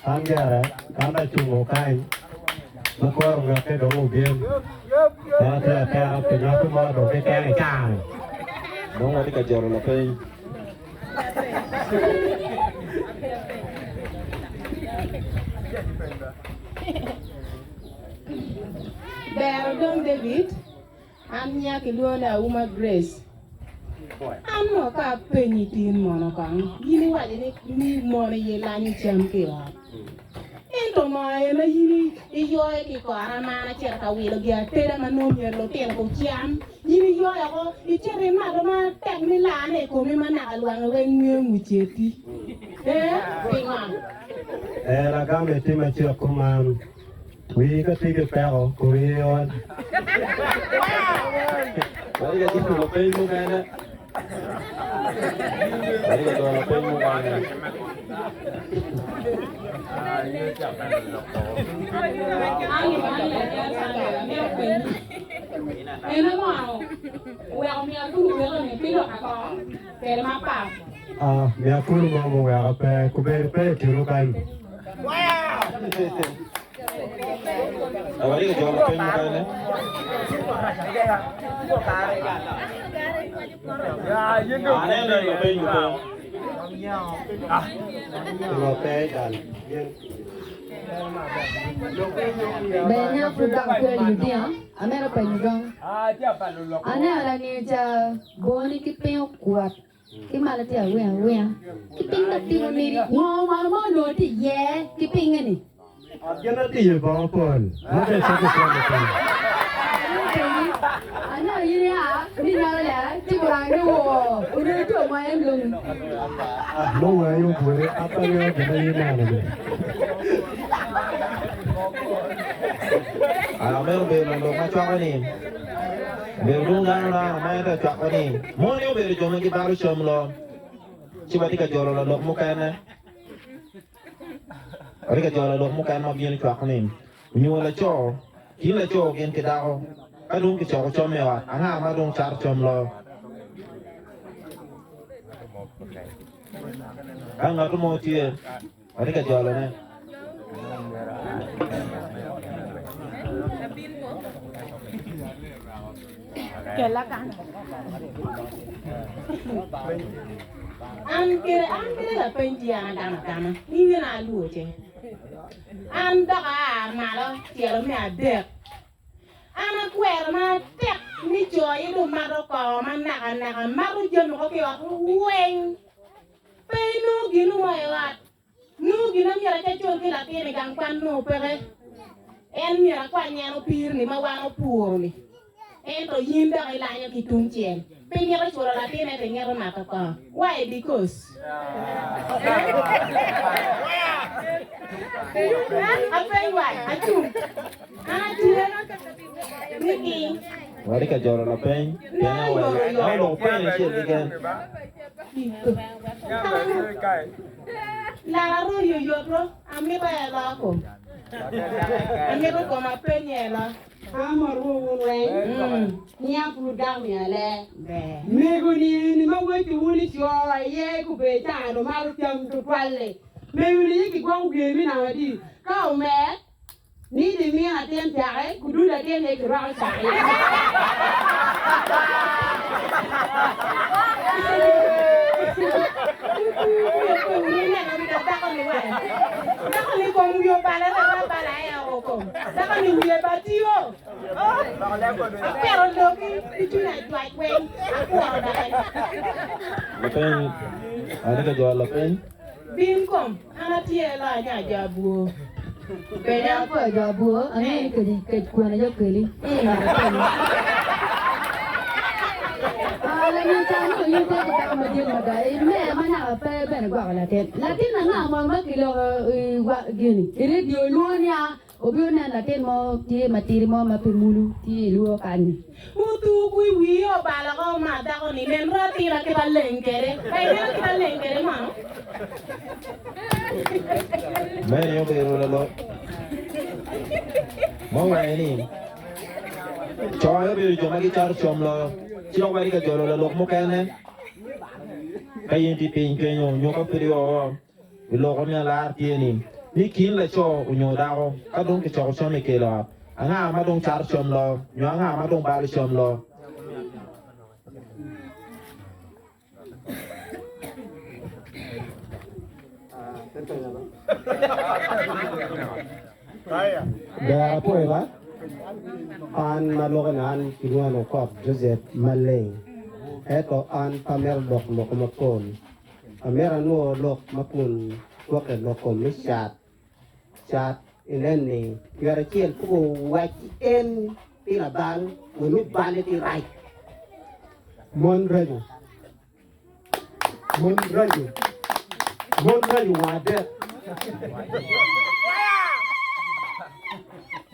an gire an acungo kany ma kore ongekke dong obin. En atye atera pi ngat mo dong keken i cani. Dong watye ka jolo lapeny. Ber odong David, an nya kilwongo ni Auma Grace. An mo ka apenyi tin mono kong, in iwaco ni mono iye lanyo cam ki i ot. Ento ngo aye ma in iyoyo ki i kora ma an acito ka wilo gi ateda ma nongo myero lutino gucam? In iyoyo oko, icito imato ma tek ni lane i komi ma naka lwangi weng ngeyo nguceti. Ee, pingo? En agamo i tim acel kuman, Wii ka tye ki peko, komi iol. Watye ka tito lapeny mukene. Watye ka doro lapeny mukene. Ah, miya kulu mo muweko pe, kubedo pe i kinwu kany. Watye ka jolo lapeny mukene. Aneno lapeny mukene. Ngo pe dal. Ber nya pud dok akwelo lutino, amito penyo dong. Aneno lanino ca boni ki piny okwot ki malo tye awinga awinga ki piny dok tye mamidi ngo malo ma onongo tye iye ki pinye ni. Gin atiyo bongo pol ma bene pe gupwonyo piny. Aneno in ia ni nyalo lera ci gurango ni woo onongo itye omwonya en longi. Nongo aye ogure ape angeyo gin ma in ineno ni. Amito bedo lalok ma cwako ni obedo dong dano dano ma en tye ka cwako ni moni obedo jo ma gibalo cam lo ci watye ka jolo lalok mukene. Watye ka jolo lok mukene ma bino cwako ni onyo laco kin laco gin ki dako ka dong kicoko cam i ot anga ma dong cato cam loyo? Ka ngat mo tye, watye ka jolone. Kela kany. An gire an gire lapeny tye an agamo agama ni in alwo ce. An dok aa malo tyelo me adek. An akwero matek ni co aye dong mato kongo ma naka naka mato jami woko ki i ot weng. Pe inongo ginu mo i ot. Nongo gin ma myero acacol ki latin i gang kwan nongo peke. En myero akwany en opir-ni ma wan opuro-ni. Ento in dok ilanyo ki tung cel. Pe imito culo latin ento imito mato kongo. Why? Because. Apeny why? Acung. An atye ni ki. Watye ka jolo lapeny pien en oloko peny acel keken. Lara ro yoyot ro, amito elo kom. Amito kom apenye elo. Amor wun weng, nia pud dako mi ale. Mego ni eni ma weco wun i co aye gube cano mato cam tutwal-li. Mego ni ye gigwoko gin mi namo adi? Ka omer, ni di mino atin cake, kududo atin ye girwako cake. Dako ni kom wiye obale raba bala en oko kom. Dako ni wiye ba tiyo. Akwero loki ki cwinya ajwac weng akworo doki. Lapeny, atye ka jolo lapeny. Bin kom, an atye lo anya jo abwo. Bene apwoyo jo abwo, angeyo ni kec kec kwena aye okeli. Ah, lanyo ca nongo in tye ki peko madit mada. I me ma naka pe bene gwoko latin. Latin anga mono ma kiloko i wa gini i redio lwongo ni a Obino neno latin mo tye matidi mo ma pe mulu tye i lwor kany-nyi. Otuku i wiye obalo oko ma dako ni nen ratina kit aleng kede. Ka ineno kit aleng kede mono? Mene obedo lalok ma owaco ni, Co aye obedo jo ma gicato com loyo, ci dok watye ka jolo lalok mukene. Ka in itye piny kenyo nyo ka pud io I loko me alar tye ni, ni kin laco onyo dako ka dong kicoko cam i kelo ot, anga ma dong cato cam loyo nyo anga ma dong balo cam loyo? Ber apwoyo ba, an ma loko ni an kilwonga ni Okot Joseph Maleng ento an pe amito lok loko mapol. Amito anwo lok ma kun gwokke lok kom me cat. Cat inen ni ngat acel pe owac en pi labal kun nongo balle tye rac. Mon raco. Mon raco. Mon raco wang adek.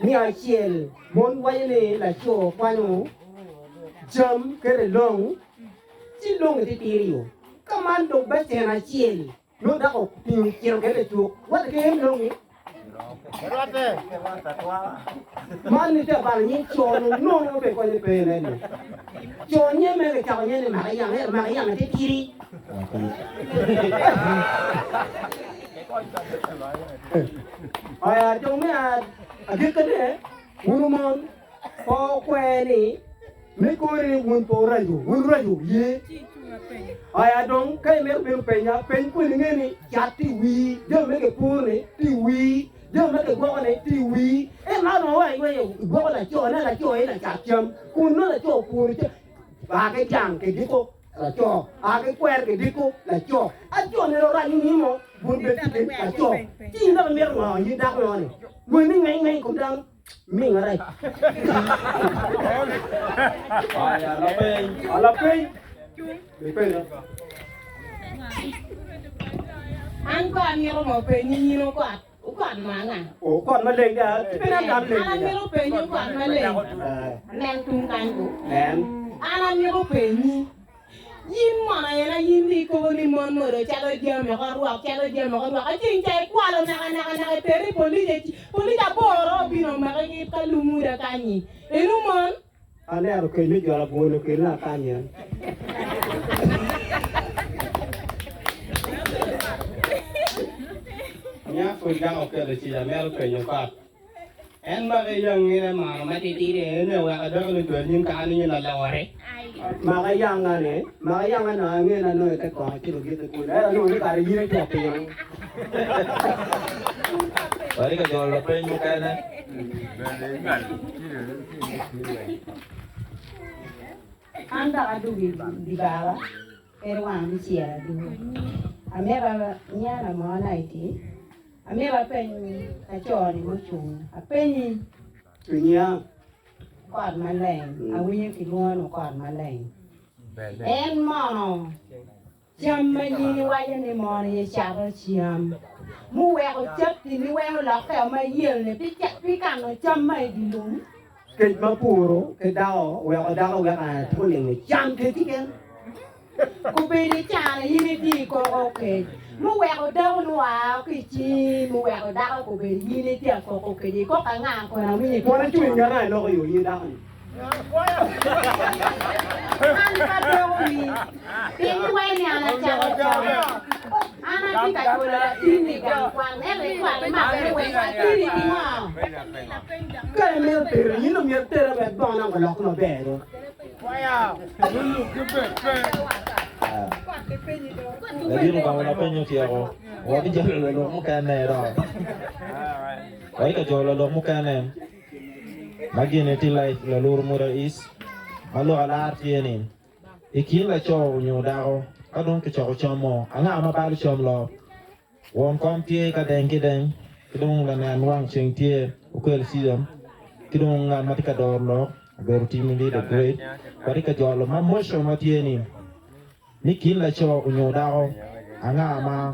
Me acel, mon waco ni laco kwanyo jam keto i long Ci dong ititiri yo. Ka man dong becen acel nongo dako otingo cito kwede i cuk, wate ki en longi. Man ni tye abalo nying co no nono pe konye pe neni. Co nye mere kicako nye ni maka yang ento maka yang atitiri. Aya dong me agikine wunu mon Pe okwer ni, Mi kori ni wun pe wuraco, wun wuraco ye. Aya dong, ka imito bino penya, peny kun inge ni cat tye i wii, jami me kipuro-ni tye i wii, jami ma kigwoko-ni tye i wii. Ento man onongo wa iyweyo igwoko laco, ne laco aye lacat cam, kun nongo laco opuro cam, a ki jang kidiko laco, a ki kwer kidiko laco. Aco neno rac nining mo, bun bed tye laco. Ci in dok imito ngo in dako mo-ni? Lweny ni ngeng ngeng i kom dano. Ming arac. Lapeny. Ipenyo. An ko amito mo penyi nyin okot. Okot mo anga? Okot maleng da. Pe na gam leng. An amito penyi okot maleng. Nen tung kany ku. Nen. An amito penyi. Yin mono aye na yin ni ikobo ni mon modo calo jami oko rwok calo jami oko rwok aceng ca ikwalo naka naka naka iteri i police police aboro obino omaki ki ka lumuda kanyi enu mon. Aneno keny me jolo abwolo okelina kany en. Nya pud dako okelo cica mito penyo kot. En make yangine mono matitidi ene wek adoko ni cwal nyim kaka ni nyo lalore. Maka yanga ni, maka yanga no ange na nongo ite koko ci lugite kunu ento anongo ni kare in itye piny. Watye ka jolo lapeny mukene. An dok adwogo i dye bar kadi wang abicel adwogo. Amito nyana mo na iti, amito apeny laco-ni mucung, apenyi. Nyiya. Kot maleng, awinyo kilwongo ni okot maleng. En mono cam ma in iwaco ni mono aye cato cam, muweko capti-ni weng olokke ma yelni pi kano cam ma i dye lum? Kec ma puro ki dako weko dako weko an atye olingo cam kec keken. Kobedo icano in itye i koko kec muweko dako nua ki i cingi muweko dako kobedo in itye akoko kec ikoko anga kono awinyo Kono icung i ngeta iloko yo in dako ni. An pe adoko ni pien iwaco ni an acako cam. An atye ka culo latinni i gang kwan ento ikwalo imakone wek atini ki ngo? Ka imito tero in omyero itere wek bongo nongo olokke maber do. Ladit ogamo lapeny otyeko, wabijolo lalok mukene do. Watye ka jolo lalok mukene ma gine tye life laluru muda is ma lok alar tye ni i kin laco onyo dako ka dong kicoko cam mo anga ma balo cam lo? Won kom tye ka deng ki deng, ki dong lanen wang ceng tye okel Caesar, ki dong ngat ma tye ka doro lok obedo Timothy the Great, wa tye ka jolo ma motion ma tye ni, ni kin laco onyo dako anga ma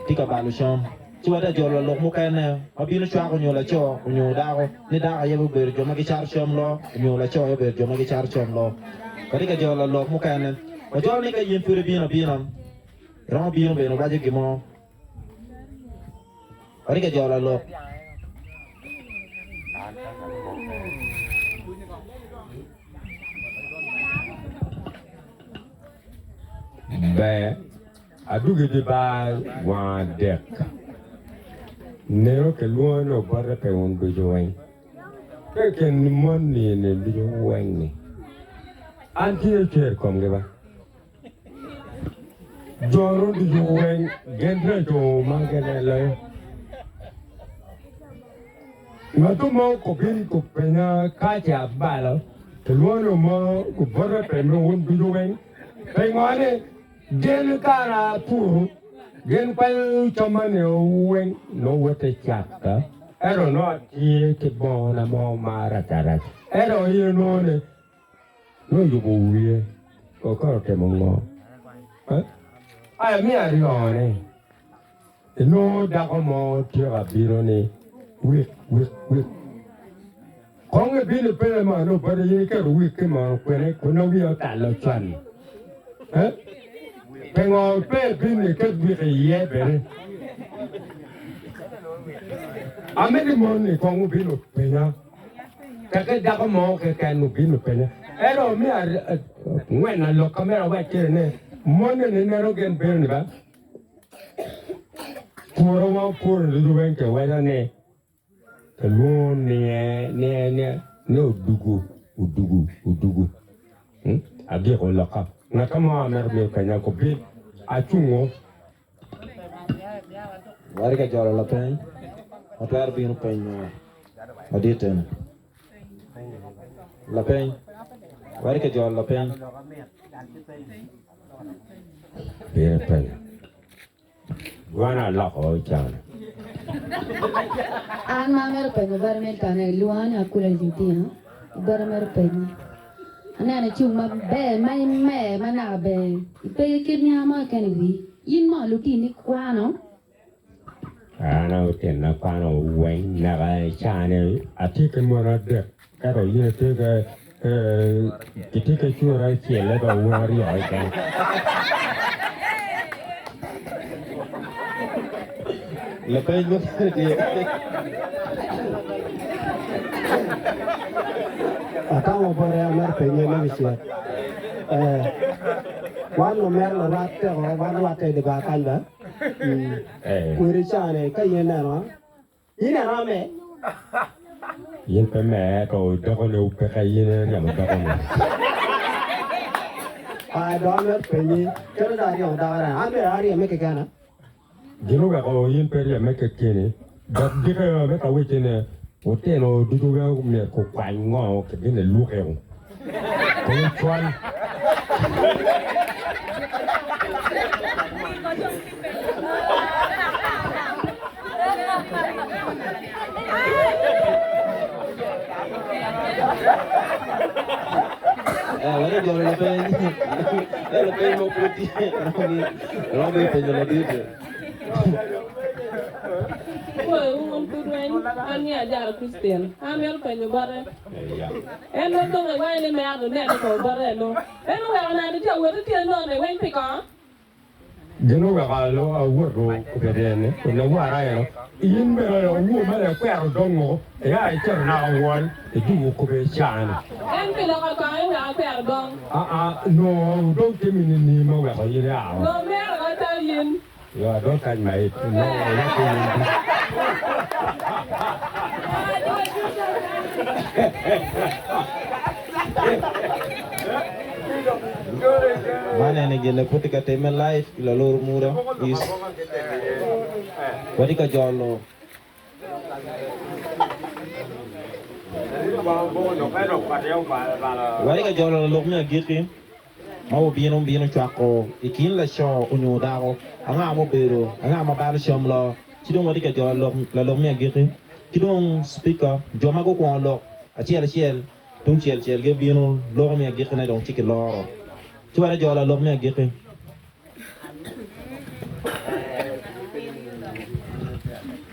tye ka balo cam. Ci watye ka jolo lok mukene ma bino cwako nyo laco onyo dako, ni dako aye obedo jo ma gicato cam lo onyo laco aye obedo jo ma gicato cam lo. Watye ka jolo lok mukene. Wajolo ni ka in pud ibino abina, Iromo bino bene waco gin mo. Watye ka jolo lok. Ber adwogi di bar wang adek. Neno kilwongo ni obote pe wun ducu weng. Pe i kin mon ni ducu weng ni. An tye cwer i komgi ba. Jo-nu ducu weng gin reco ma gine loyo. Ngat mo obin openya ka ce abalo, kilwongo mo obote penyo wun ducu weng, Pingo ni gin kara puru, gin kwanyo camma-ni weng nongo wote cakka, ento nongo atye ki bongona mo ma rac arac, ento in inongo ni Nongo oyubo wiye okoro timo ngo? Aya me aryone, inongo dako mo tye ka bino ni wik wik wik. Kong ibino ipenye mono bote in iketo wik ki mono kwene kun wiye otalo con. Pingo pe ibino iket wik iye bene? Amito mon ni kong obino penya. Teke dako mo keken obino penya, ento me angwen alok ka mere awac kede ni, Mon-ni nineno gin bedo ni ba puro ma opuro ducu weng kiwaco ni kilwongo niye niye niye ni odugu odugu odugu. Agiko lokka. Ngat mo amito miyo penya gubin acungo. Watye ka jolo lapeny ma twero bino penyo ladit eni. Lapeny, watye ka jolo lapeny. Bino penyo. Dwana aloko cana. An ma amito penyo bota me kane lwonga ni Akula Judina bota mito penyi. Aneno icung maber ma imer ma naka ber ipe ki kit niango mo keken i wii. In mo lutini kwano? An lutinna kwano weng naka i caa-ni atye ki mon adek ento in itye ki itye ki cura acel ento wun aryo keken. Lapeny mukene tye. Atamo bote amito penye me kicel. Eh, wan omito larwat teko, wan rwatte i dye bar kany ba. Kwede cane ka in ineno, ineno ame? In pe me to doko ne peke in iryemo doko ne. Aa dong amito penyi, kit ma dong aryemo dako ne, an bene aryeme kekena? Gin oweko in pe iryemme kekeni, dok gike me ka wecce ne, Otino ducu weng myero gukwany ngo ki gin elwokeo. Kong icwal. Eh, wani jolo lapeny. Eh, lapeny mo pud tye. Romi penyo ladit. Apwoyo wun pud weng, an nge Ajara Christine. An amito penyo bote. En dong dong ewanyo ni mera dong nene ko bote eno. En oweko nani tye awote tye none weng pi kongo. Gin oweko awoto kwede eni kun awara eno. In bene owuo ma ikwero dongo, ia icito naka wol idwogo kome icani. En pi loko kongo eweko akwero dong. Aa, nongo dong timi nining me weko in ia? Nongo mera wa calo in. Yo, don't touch my head. Nongo aweko in ducu. Man eni gin ma pud tye ka timme live i lalur muda East. Watye ka jolo. Watye ka jolo lalok me agikki ma obino bino cwako i kin laco onyo dako anga ma obedo anga ma balo cam loo ci dong watye ka jolo lalok me agikki ki dong speaker jo ma gukwongo lok acel acel Tung cel cel gibino loko me agikkine dong ci kiloro. Ci wek ejol lalok me agikki.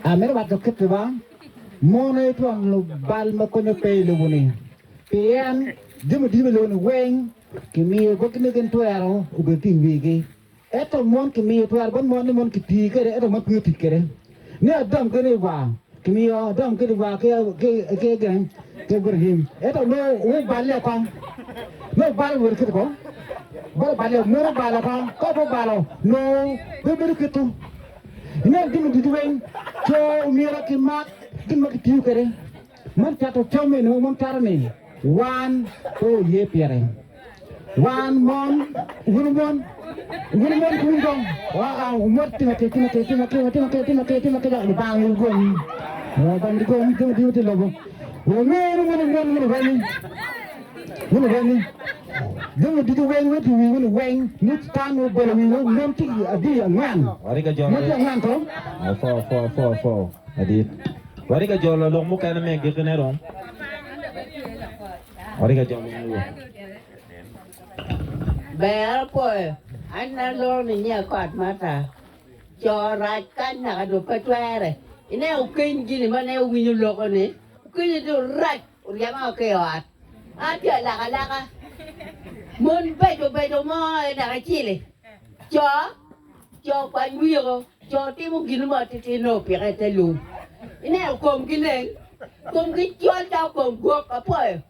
Amito waco kit ba, mon aye twon lubal ma konyo pe i lobo-ni, pien jami ducu me lobo-ni weng kimiyo botgi ni gin twero obed tye i wigi. Ento mon kimiyo twero bot mon ni mon kiti kwede, ento mon pe tic kwede. Ni Adam kene i war, kimiyo Adam kene i war ki ki gin ki Ibrahim. Ento nongo wuballe oko. Nongo wubalo wunu kit ko. Balo balle, mon obalo oko. Ka pe obalo, nongo pe bedo kitu. Ineno jami ducu weng, co myero kimak gin ma kitiyo kwede. Man cato cam eni ma mon cato ni wan pe oye pire. Wan mon, wun mon, wun mon ki wun kong, wa wumot timo ke timo ke timo ke timo ke timo ke timo ke Lubanga wugony. Lubanga wugony timo timo timo lobo. Wungeyo ni wun mon wun weng wun weng jami ducu weng wun wi wun weng ni tan wubolo wi mon tye adi angwen. Mon tye angwen ko. Fo fo fo fo adit. Watye ka jolo lok mukene me agikkine dong. Watye ka jolo nyo. Ber apoyo, an aloro ni nyiya kot mata. Co rac kany naka dong pe twere. Ineno okeny gini ma ne owinyo loko ni, okenyo dong rac oryema ki i ot. An tye alaka alaka. Mon beco beco mo aye naka icili. Co Co kwany wiyego, co timo gin mo atiti nongo opike i te lum. Ineno komgi leng, komgi col calo kom gwok apwoyo.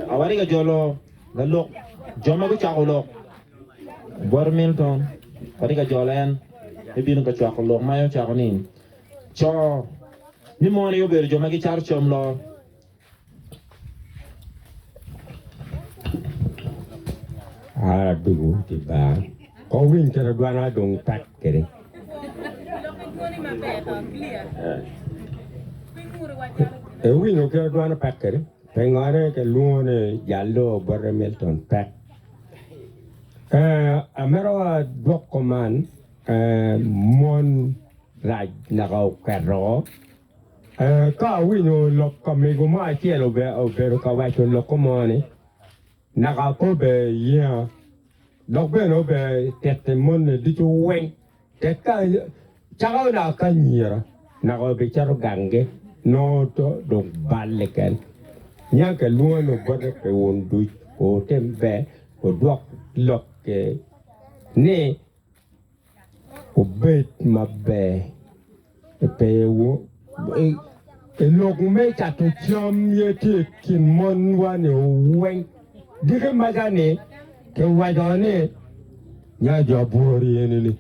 Awari ka jolo lalok jo ma gucako lok bot Milton watye ka jolo en me bino ka cwako lok ma en ocako ni Co ni mon aye obedo jo ma gicato cam lor. An adugu ki bar, kong winy kit dwana dong pek kwede. Iwinyo kit dwana pek kwede? Pingo ane kilwongo ni jal-lo bote Milton pek? Amito adwoko man Mon rac naka oketo. Ka awinyo lok ka mego mo acel obedo ka waco lok mo ni naka pe ober yenga dok bene ober titi moni ducu weng tek ka cako naka ka anyira naka obicito gangi nongo dong balle keken nya kilwongo ni obote pi wun duc wutim ber wudwok lok ki ni Wubed maber, pe I lok me cato cam ye tye i kin monwa ni weng. Diki maca ni kiwaco ni nya jo abwori eni ni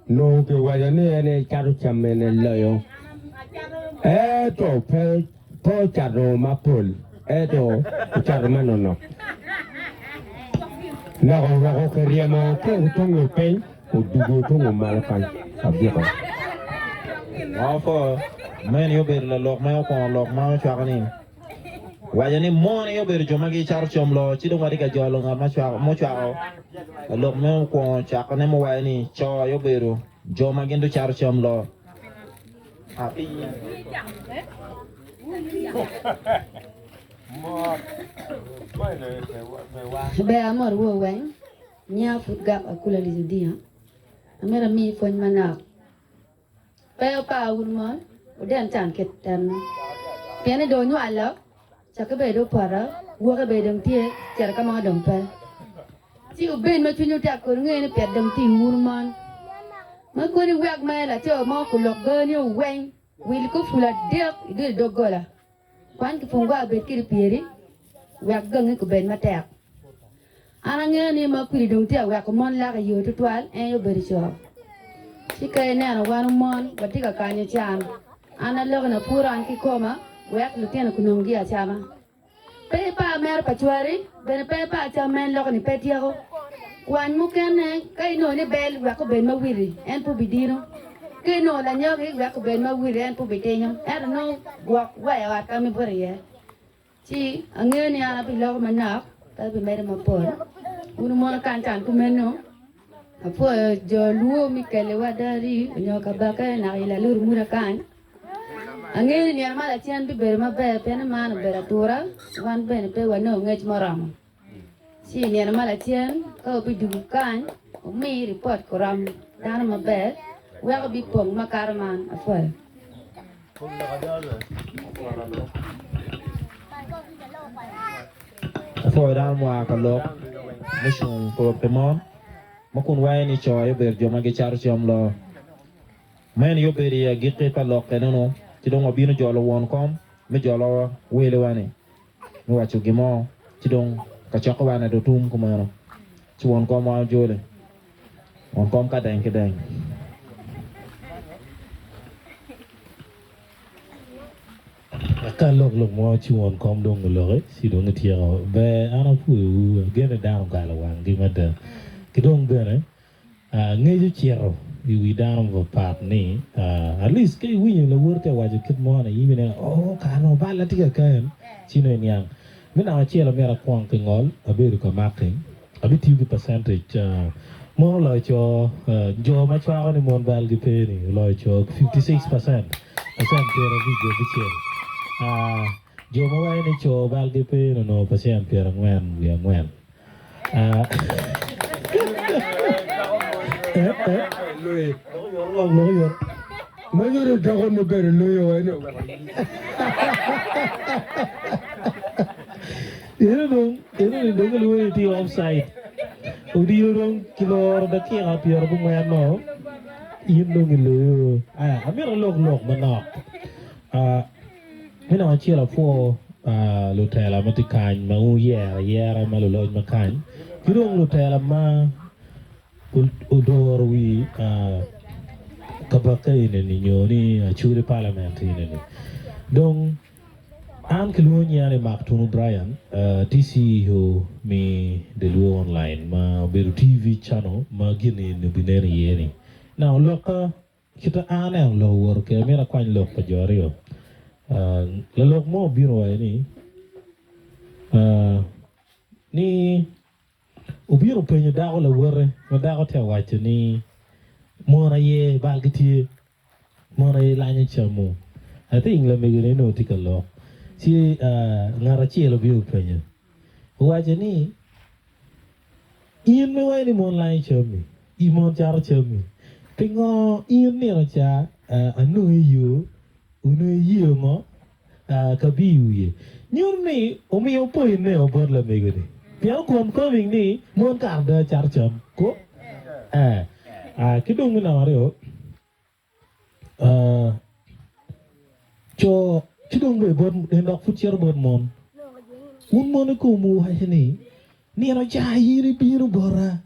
nongo kiwaco ni en aye cato cam ene loyo ento pe pe ocato mapol ento ocato manonok. Lok oweko kiryemo ki tung piny Odugo tung malo kany agiko. Ofo, Meni obedo lalok ma okwongo lok ma ocwako ni, Waco ni mon aye obedo jo ma gicato com loo, ci dong watye ka jolo ngat ma ocwako lalok me okwongo cakone muwaco ni co aye obedo jo ma gin ducato com loo. Ber amot woo weng. Nya pud gak akula Lijudea, amito amiyi pwony manok. Pe wupar wun mon, wuden can kit ennu. Pien ni dong wunywalo, cakke bene dong opoto, woke bene dong tye, cito ka mo dong pe. Ci wubed ma cwinywu tek kun wungeyo ni pit dong tye i wun mon. Ma kodi wek mere laco mo kulok gani oweng, wil kuful adek idul i doggola. Kwany kifungwa obed kidi pyeri, wek gangi gubed matek. An angeyo ni ma kwidi dong tye ka weko mon lak i yo tutwal, en aye obedo co. Ci ka ineno wan mon watye ka kanyo can, an aloko ni apuro an kikoma wek lutino kunong gi acama. Pe ipar mero pa cwari, bene pe ipar cam ma en loko ni pe tyeko. Kwany mukene ka inongo ni bel wek obed ma wiri, en pe obidino. Ka inongo lanyogi wek obed ma wiri, en pe obitinyo. Ento nongo gwok wa i ot ka ma ibuto iye. Ci angeyo ni an abiloko manok, pe abimedo mapol. Wun wumono kany can kumeno, apwoyo jo Luo mi keliwa dari onyo kabaka naka i lalur muda kany. Angeyo ni nino ma lacen bibedo maber pien ni man obedo atura, wan bene pe wanongo ngec moromo. Ci i nino ma lacen ka wubidwogo kany, wumi ripot kurom dano maber wek obipong makato man. Apwoyo. Apwoyo dano mua ka lok me cung pi mon ma kun waco ni co aye obedo jo ma gicato cam loo. Meno aye obedo i agikki pa lok enunu, ci dong wabino jolo won kom me jolo welewa-ni me waco gin mo, ci dong kacokkewa-ni dong tum kumeno, ci won komwa ojole. Won kom ka deng ki deng. Ka lok lok mo ci won kom dong oloki ci dong ityeko. Ber an apwoyowu, ageno ni dano ogalo wanggi mada. Ki dong bene Ngec ocito i wi dano mapat ni at least ka iwinyo lawoti tye ka waco kit mo ni in ineno oh kare nongo bal atye ka kaen ci nongo iniang. Me naka acel amyero akwong ki ngol abedo ka making abitiyo ki percentage mon oloyo co jo ma cwako ni mon balgi pe ni oloyo co 56% percent 56 jo ma waco ni co balgi pe ni onongo percent 44. Ma nyuto dako ni bedo loyo eno. Eno dong, eno ni dong kilwongo ni tye offside. Odilo dong kiloro dakika pyerabongwen no, in dong iloyo. Aya, amito alok lok manok. Ah, Me namba acel apwo lutela ma tye kany ma wuyero ayera ma luloc ma kany ki dong lutela ma odoro wi kabaka eni nyo ni Acholi parliament eni dong an kilwongo nyinga ni Mark Tunu Brian tye CEO me The Luo Online ma obedo TV channel ma gin eni obinen iye ni now lokka Kit a aneno lok owoto kwede, amito akwany lok pa jo aryo. Lalok mo obino owaco ni, ni obino openyo dako lawote ma dako tye ka waco ni mon aye balgi tye, mon aye lanyo camu. I think lamego-ni onongo tye ka lok ci ngat acel obino openyo owaco ni In ma iwaco ni mon lanyo cammi, i mon cato cammi, pingo in nino ca anongi i yo, onongo iyeyo ngo ka biyo wiye? Nyuto ni omiyo point neo bot lamego-ni, pien oconfirming ni mon kare ada cato cam ko. Ki dong me namba aryo, co ci dong. dong bene bot en dok pud cito bot mon. Wun mon i komwu waco ni, 'Nino ca in ibino bota,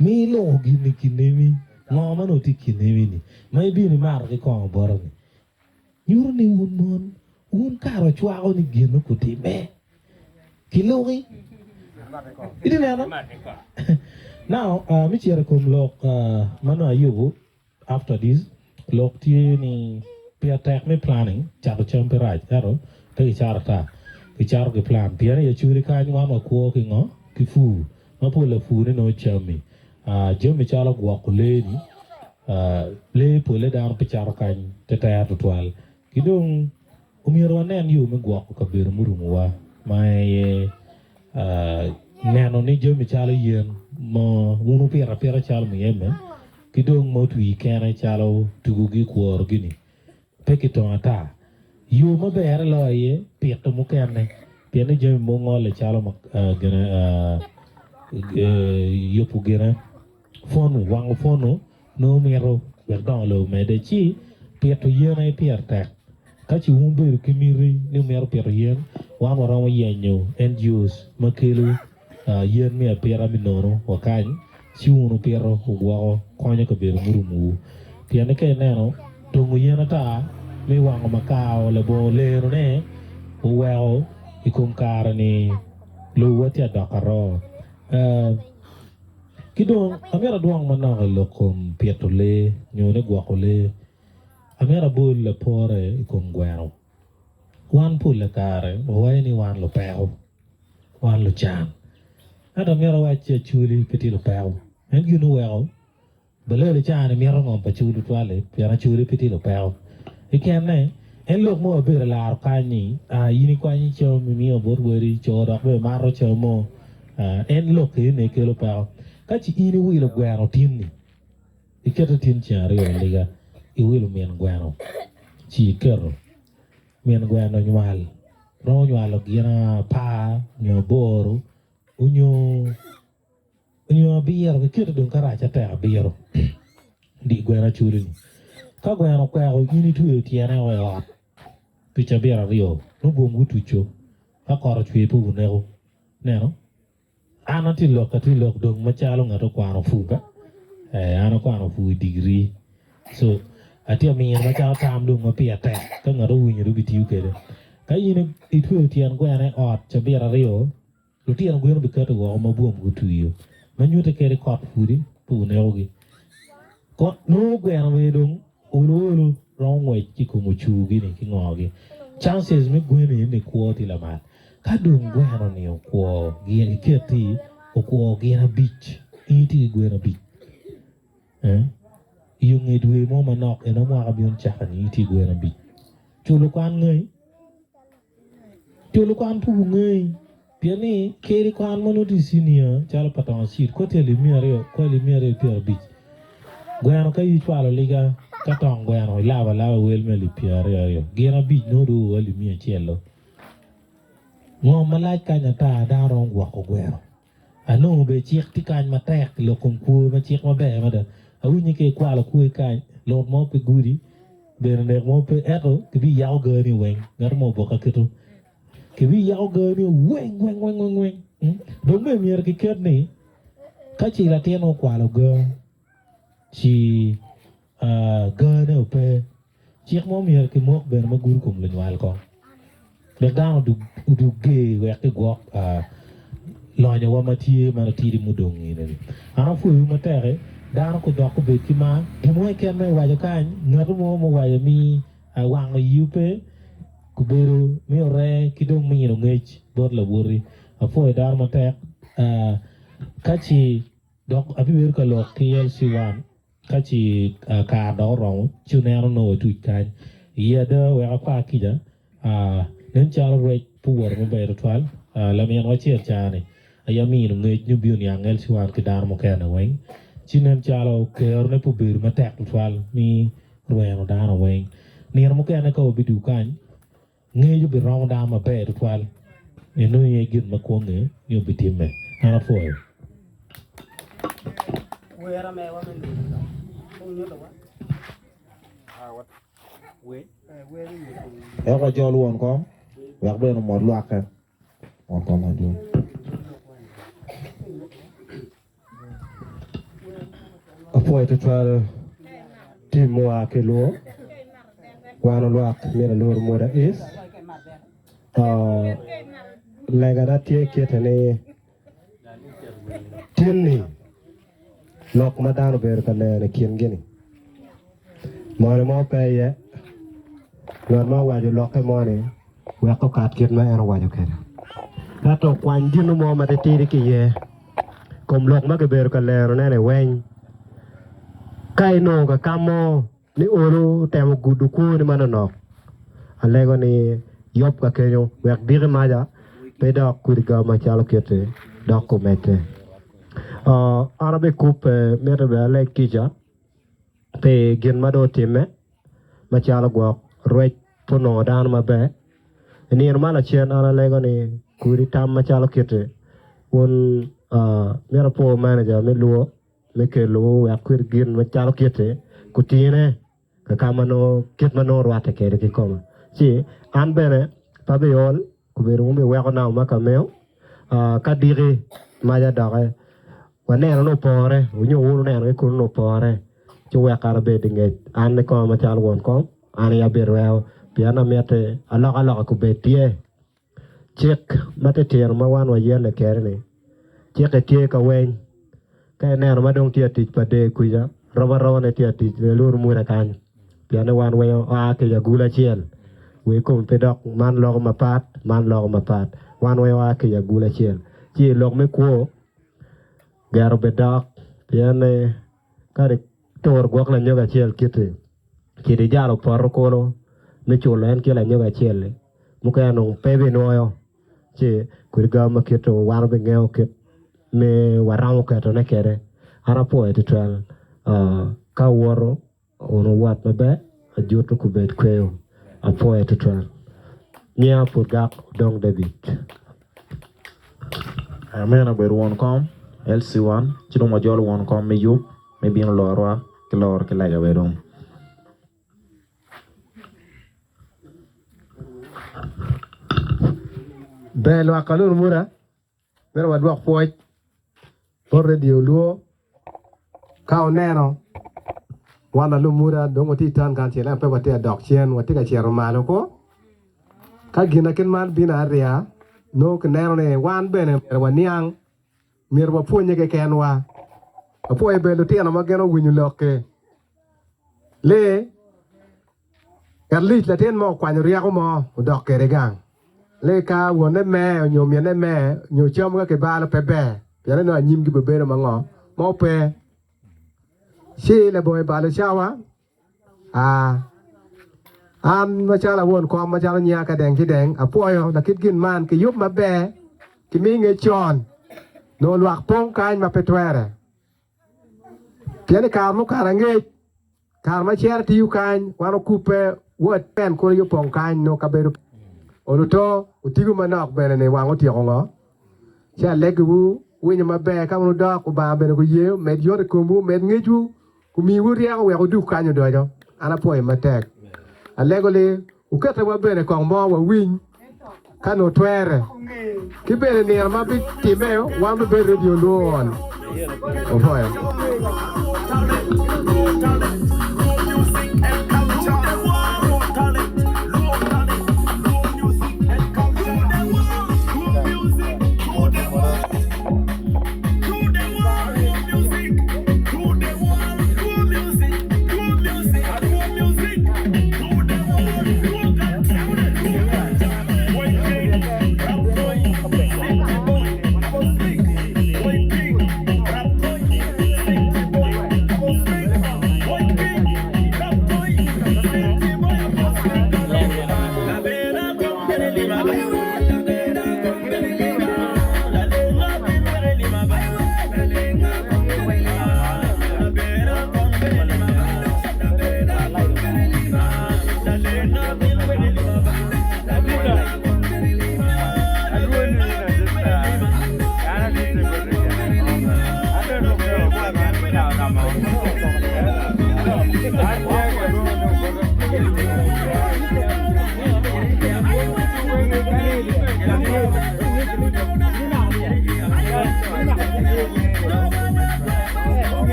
mi iloko gin i kinemi. Ngo ma nongo tye i kinemi-ni ma ibino imato ki kongo bota-ni? Nyuto ni wun mon, wun kara wucwako ni gin-nu kutimme. Kiluki. Itye neno? Now, me cito i kom lok ma nongo ayubo, After this, lok tye ni pire tek me planning, cato cam pe rac ento pe kicato ata, kicato ki plan pien i Acholi kany wan wakwo ki ngo? Ki pur ma pol lapur ni nongo cammi. Jami calo gwoko lee ni, lee pole dano pe cato kany tetere tutwal ki dong Omyero wanen yo me gwoko kabedo murumowa ma aye neno ni jami calo yen ma wun wupito apita calo muyeme ki dong ma otwi kene calo tugugi kworogi-ni pe kitongo ata. Yo maberre loyo aye pito mukene pien ni jami mogo ngole calo gine yubo gine pwono wango pwono Nongo mito wek dongo lobo omedde, ci pito yen aye pire tek. Ka ce wun wubedo ki miti ni wumito pito yen, wan waromo yenyo NGOs ma kelo yen me apita me nono wa kany, ci wun wupito wugwoko konyo kabedo murumowu. Pien ni ka ineno, tongo yen ata me wango makar labongo lerone oweko i kom kare-ni lobowa tye adok aroo. Ki dong, amito adwong manok i lok kom pito lee nyo ni gwoko lee. Amito abol lapore i kom gweno. Wan pol kare wawaco ni wan lupeko, wan lucan. Ento amito awac ci Acholi pe tye lupeko. En gin oweko Balele caa ni mito ngom pa cul tutwal-li pien Acholi pe tye lupeko. Kikenne, en lok mo wabedo alaro kany ni, aa in ikwanyo cam imiyo bot wadi, co dok bene mato cam mo, aa en lok eni kelo peko. Ka ci in iwilo gweno tin-ni, iketo tin ceng aryo aliga, iwilo min gweno ci iketo, min gweno onywal, romo nywalo gin apar nyo aboro onyo Onyo abiro, kiketo dong ka rac atek abiro di gweno acoli-ni. Ka gweno okweko in itweyo tyene o i ot pi cabit aryo, nongo bwom gutuco, ka kot ocwer pe obuneko. Ineno? An atye lok, atye lok dong macalo ngat okwano pur ba, ee, an akwano pur i digiri, so atye amino macalo tam dong ma pire tek ka ngat owinyo dong bitiyo kwede. Ka in itweyo tyen gweno i ot cabit aryo, Lutino gwen obiketo woko ma bwom gutwiyo, ma nyutte kadi kot pudi pe onekogi. Nongo gweno bene dong olo olo romo ngwec ki i kom ocurgi-ni ki ngogi. Chances me gweni ni kwo tye lamal. Ka dong gweno-ni okwo gin iket-ti okwo gin abic, in itye ki gwen abic. I yo nge dwe mo manok eno mwaka bino caka-ni in itye ki gwen abic. Culo kwan ngai? Culo kwan pe wungeyi, pien ni keri kwan ma nongo tye i cinia calo pa tongo cit kwo tye alip miya aryo kwo alip 250. Gweno ka in icwalo liga ka tong gweno ilabo alaba wel me alip 20 aryo gin abic nongo dong oo alip 100 lo. Ngom malac kany ata dano romo gwoko gweno. Anongo bene cik tye kany matek i lok kom kwo ma cik maber mada. Awinyo ka ikwalo kwo kany, lut mo pe gudi, bene nek mo pe, ento kibiyako gani weng, ngat mo oboka keto. Kibiyako gani weng weng weng weng weng. Dong bene myero kiket ni ka ci latin okwalo ga ci gane ope, Cik mo myero kimok bene ma gudo kom lunywal kong wek dano odug ger wek gigwok lonyowa ma tye ma tidi mudong eni. An apwoyowu matek-ki, dano gudok gubed ki mar. Gin mo keken ma iwaco kany, ngat mo muwaco ni wango yiwu pe, gubedo mi oree ki dong mino ngec bot lawoti. Apwoyo dano matek. Ka ci dok abibedo ka lok ki LC1. Ka ci kare dok oromo, ci oneno nongo watuc kany. I ada, wek akwa kica, nen calo rwec pe owoto maber tutwal. Laminwa acel ca-ni aye amino ngec ni obino niang LC1 ki dano mukene weng, ci nen calo kerone pe obedo matek tutwal me rweno dano weng. Nino mukene ka wabidwogo kany, Ngec obiromo dano maber tutwal. Eno aye gin ma kwonge ni obitimme. An apwoyo. Eka wajol won kom wek bene omot lwakke. Won kom madwong. Apwoyo tutwal tim mua ki lwo wan olwak myero alur Muda East. Legana tye kite ni tin-ni lok ma dano obedo ka lero i kingi-ni moni mo pe iye. Ngat ma owaco lokke moni wek okat kit ma en owaco kwede. Ento kwany gin mo matitidi ki iye kom lok ma kibedo ka lerone-ni weng. Ka inongo ka ka mo ni olo otemo gudo kwoni manonok, alego ni yob ka kenyo wek diki maca pe dok kudi gaw macalo kit-ti dok omedde. An abikubbe mito bene aleg kica pi gin ma dong otimme macalo gwok rwec pe onongo dano maber. I nino ma lacen an alego ni kudi tam macalo kit-ti wun myero apwo manager me luo me kelowu wek kwed gin macalo kit-ti gutine ka ma nongo kit ma nongo rwatte kwede kikome. Ci an bene pe abiol obedo wun biweko namo ma ka meno ka diki maca doki waneno ni opore nyo wun wuneno ki kunu ni opore ci wek an abed i ngec an kikome macalo won kom an aye abirweo pien amiti alokaloka kubed tye. Cik ma titino ma wan wayelle kwede-ni, cikke tye ka weng. Ka ineno ma dong tye atic pa der kwica, rom aroma-ne tye atic lalur muda kany, pien ni wan weng oa ki i agulu acel. Wi komi pe dok man loko mapat, man loko mapat. Wan weng oa ki i agulu acel. Ci i lok me kwo, gero bed dok, pien ni Kadi tur gwok lanyogi acel kiti, ci ijalo poto kulu me culo en ki lanyogi acel-li, mukene dong pe binwoyo, ci kodi gawa ma kit-tu wan wabingeyo kit me waromo ketone kwede. An apwoyo tutwal ka wuwoto wun wuwot maber, ajuto kubed kweyo. Apwoyo tutwal. Nyinga pud gak Odong David. Amen obedo won kom LC1 ci dong wajolo won kom me yub me bino lorwa ki loro ki lega bene dong. Ber lwak aluru muda myero wadwok pwoc bot radio luo ka oneno wan alumuda dong watye i tan kacel ento pe watye ka dok cen watye ka cito malo ko Ka gin ma kit man bino ariya, nongo kineno ni wan bene myero waniang, myero wapwonnye kekenwa. Apwoyo bene lutino ma gin owinyo lok-ki. Lee, at least latin mo okwanyo ryeko mo odok kwede gang. Lee ka wonne mer nyo minne mer nyo cam ka kibalo pe ber pien ni nongo anyimgi bibedo ma ngo ma ope. Ci labongo ibalo cawa, Aa, an macalo awon kom, macalo nyinga ka deng ki deng, apwoyo lakit gin man ki yub maber, ki mi ngec con, nongo lwak pong kany ma pe twere. Pien i kare mukato angec, kare ma cere tiyo kany, wan okubbe wod pen kulu aye opong kany, nongo kabedo oluto otigo manok bene ni wang otyeko ngo. Ci alegiwu winyo maber ka wun wudok, Lubanga bene guye, omed yot i komwu, omed ngecwu. Omiwu ryeko wek wudug kany odoco. An apwoyo matek. Alego ni wuketewa bene kong mo wawiny ka nongo twere. Ki bene nino ma bitimme wan bibedo redio lwongo on. Opwoyo.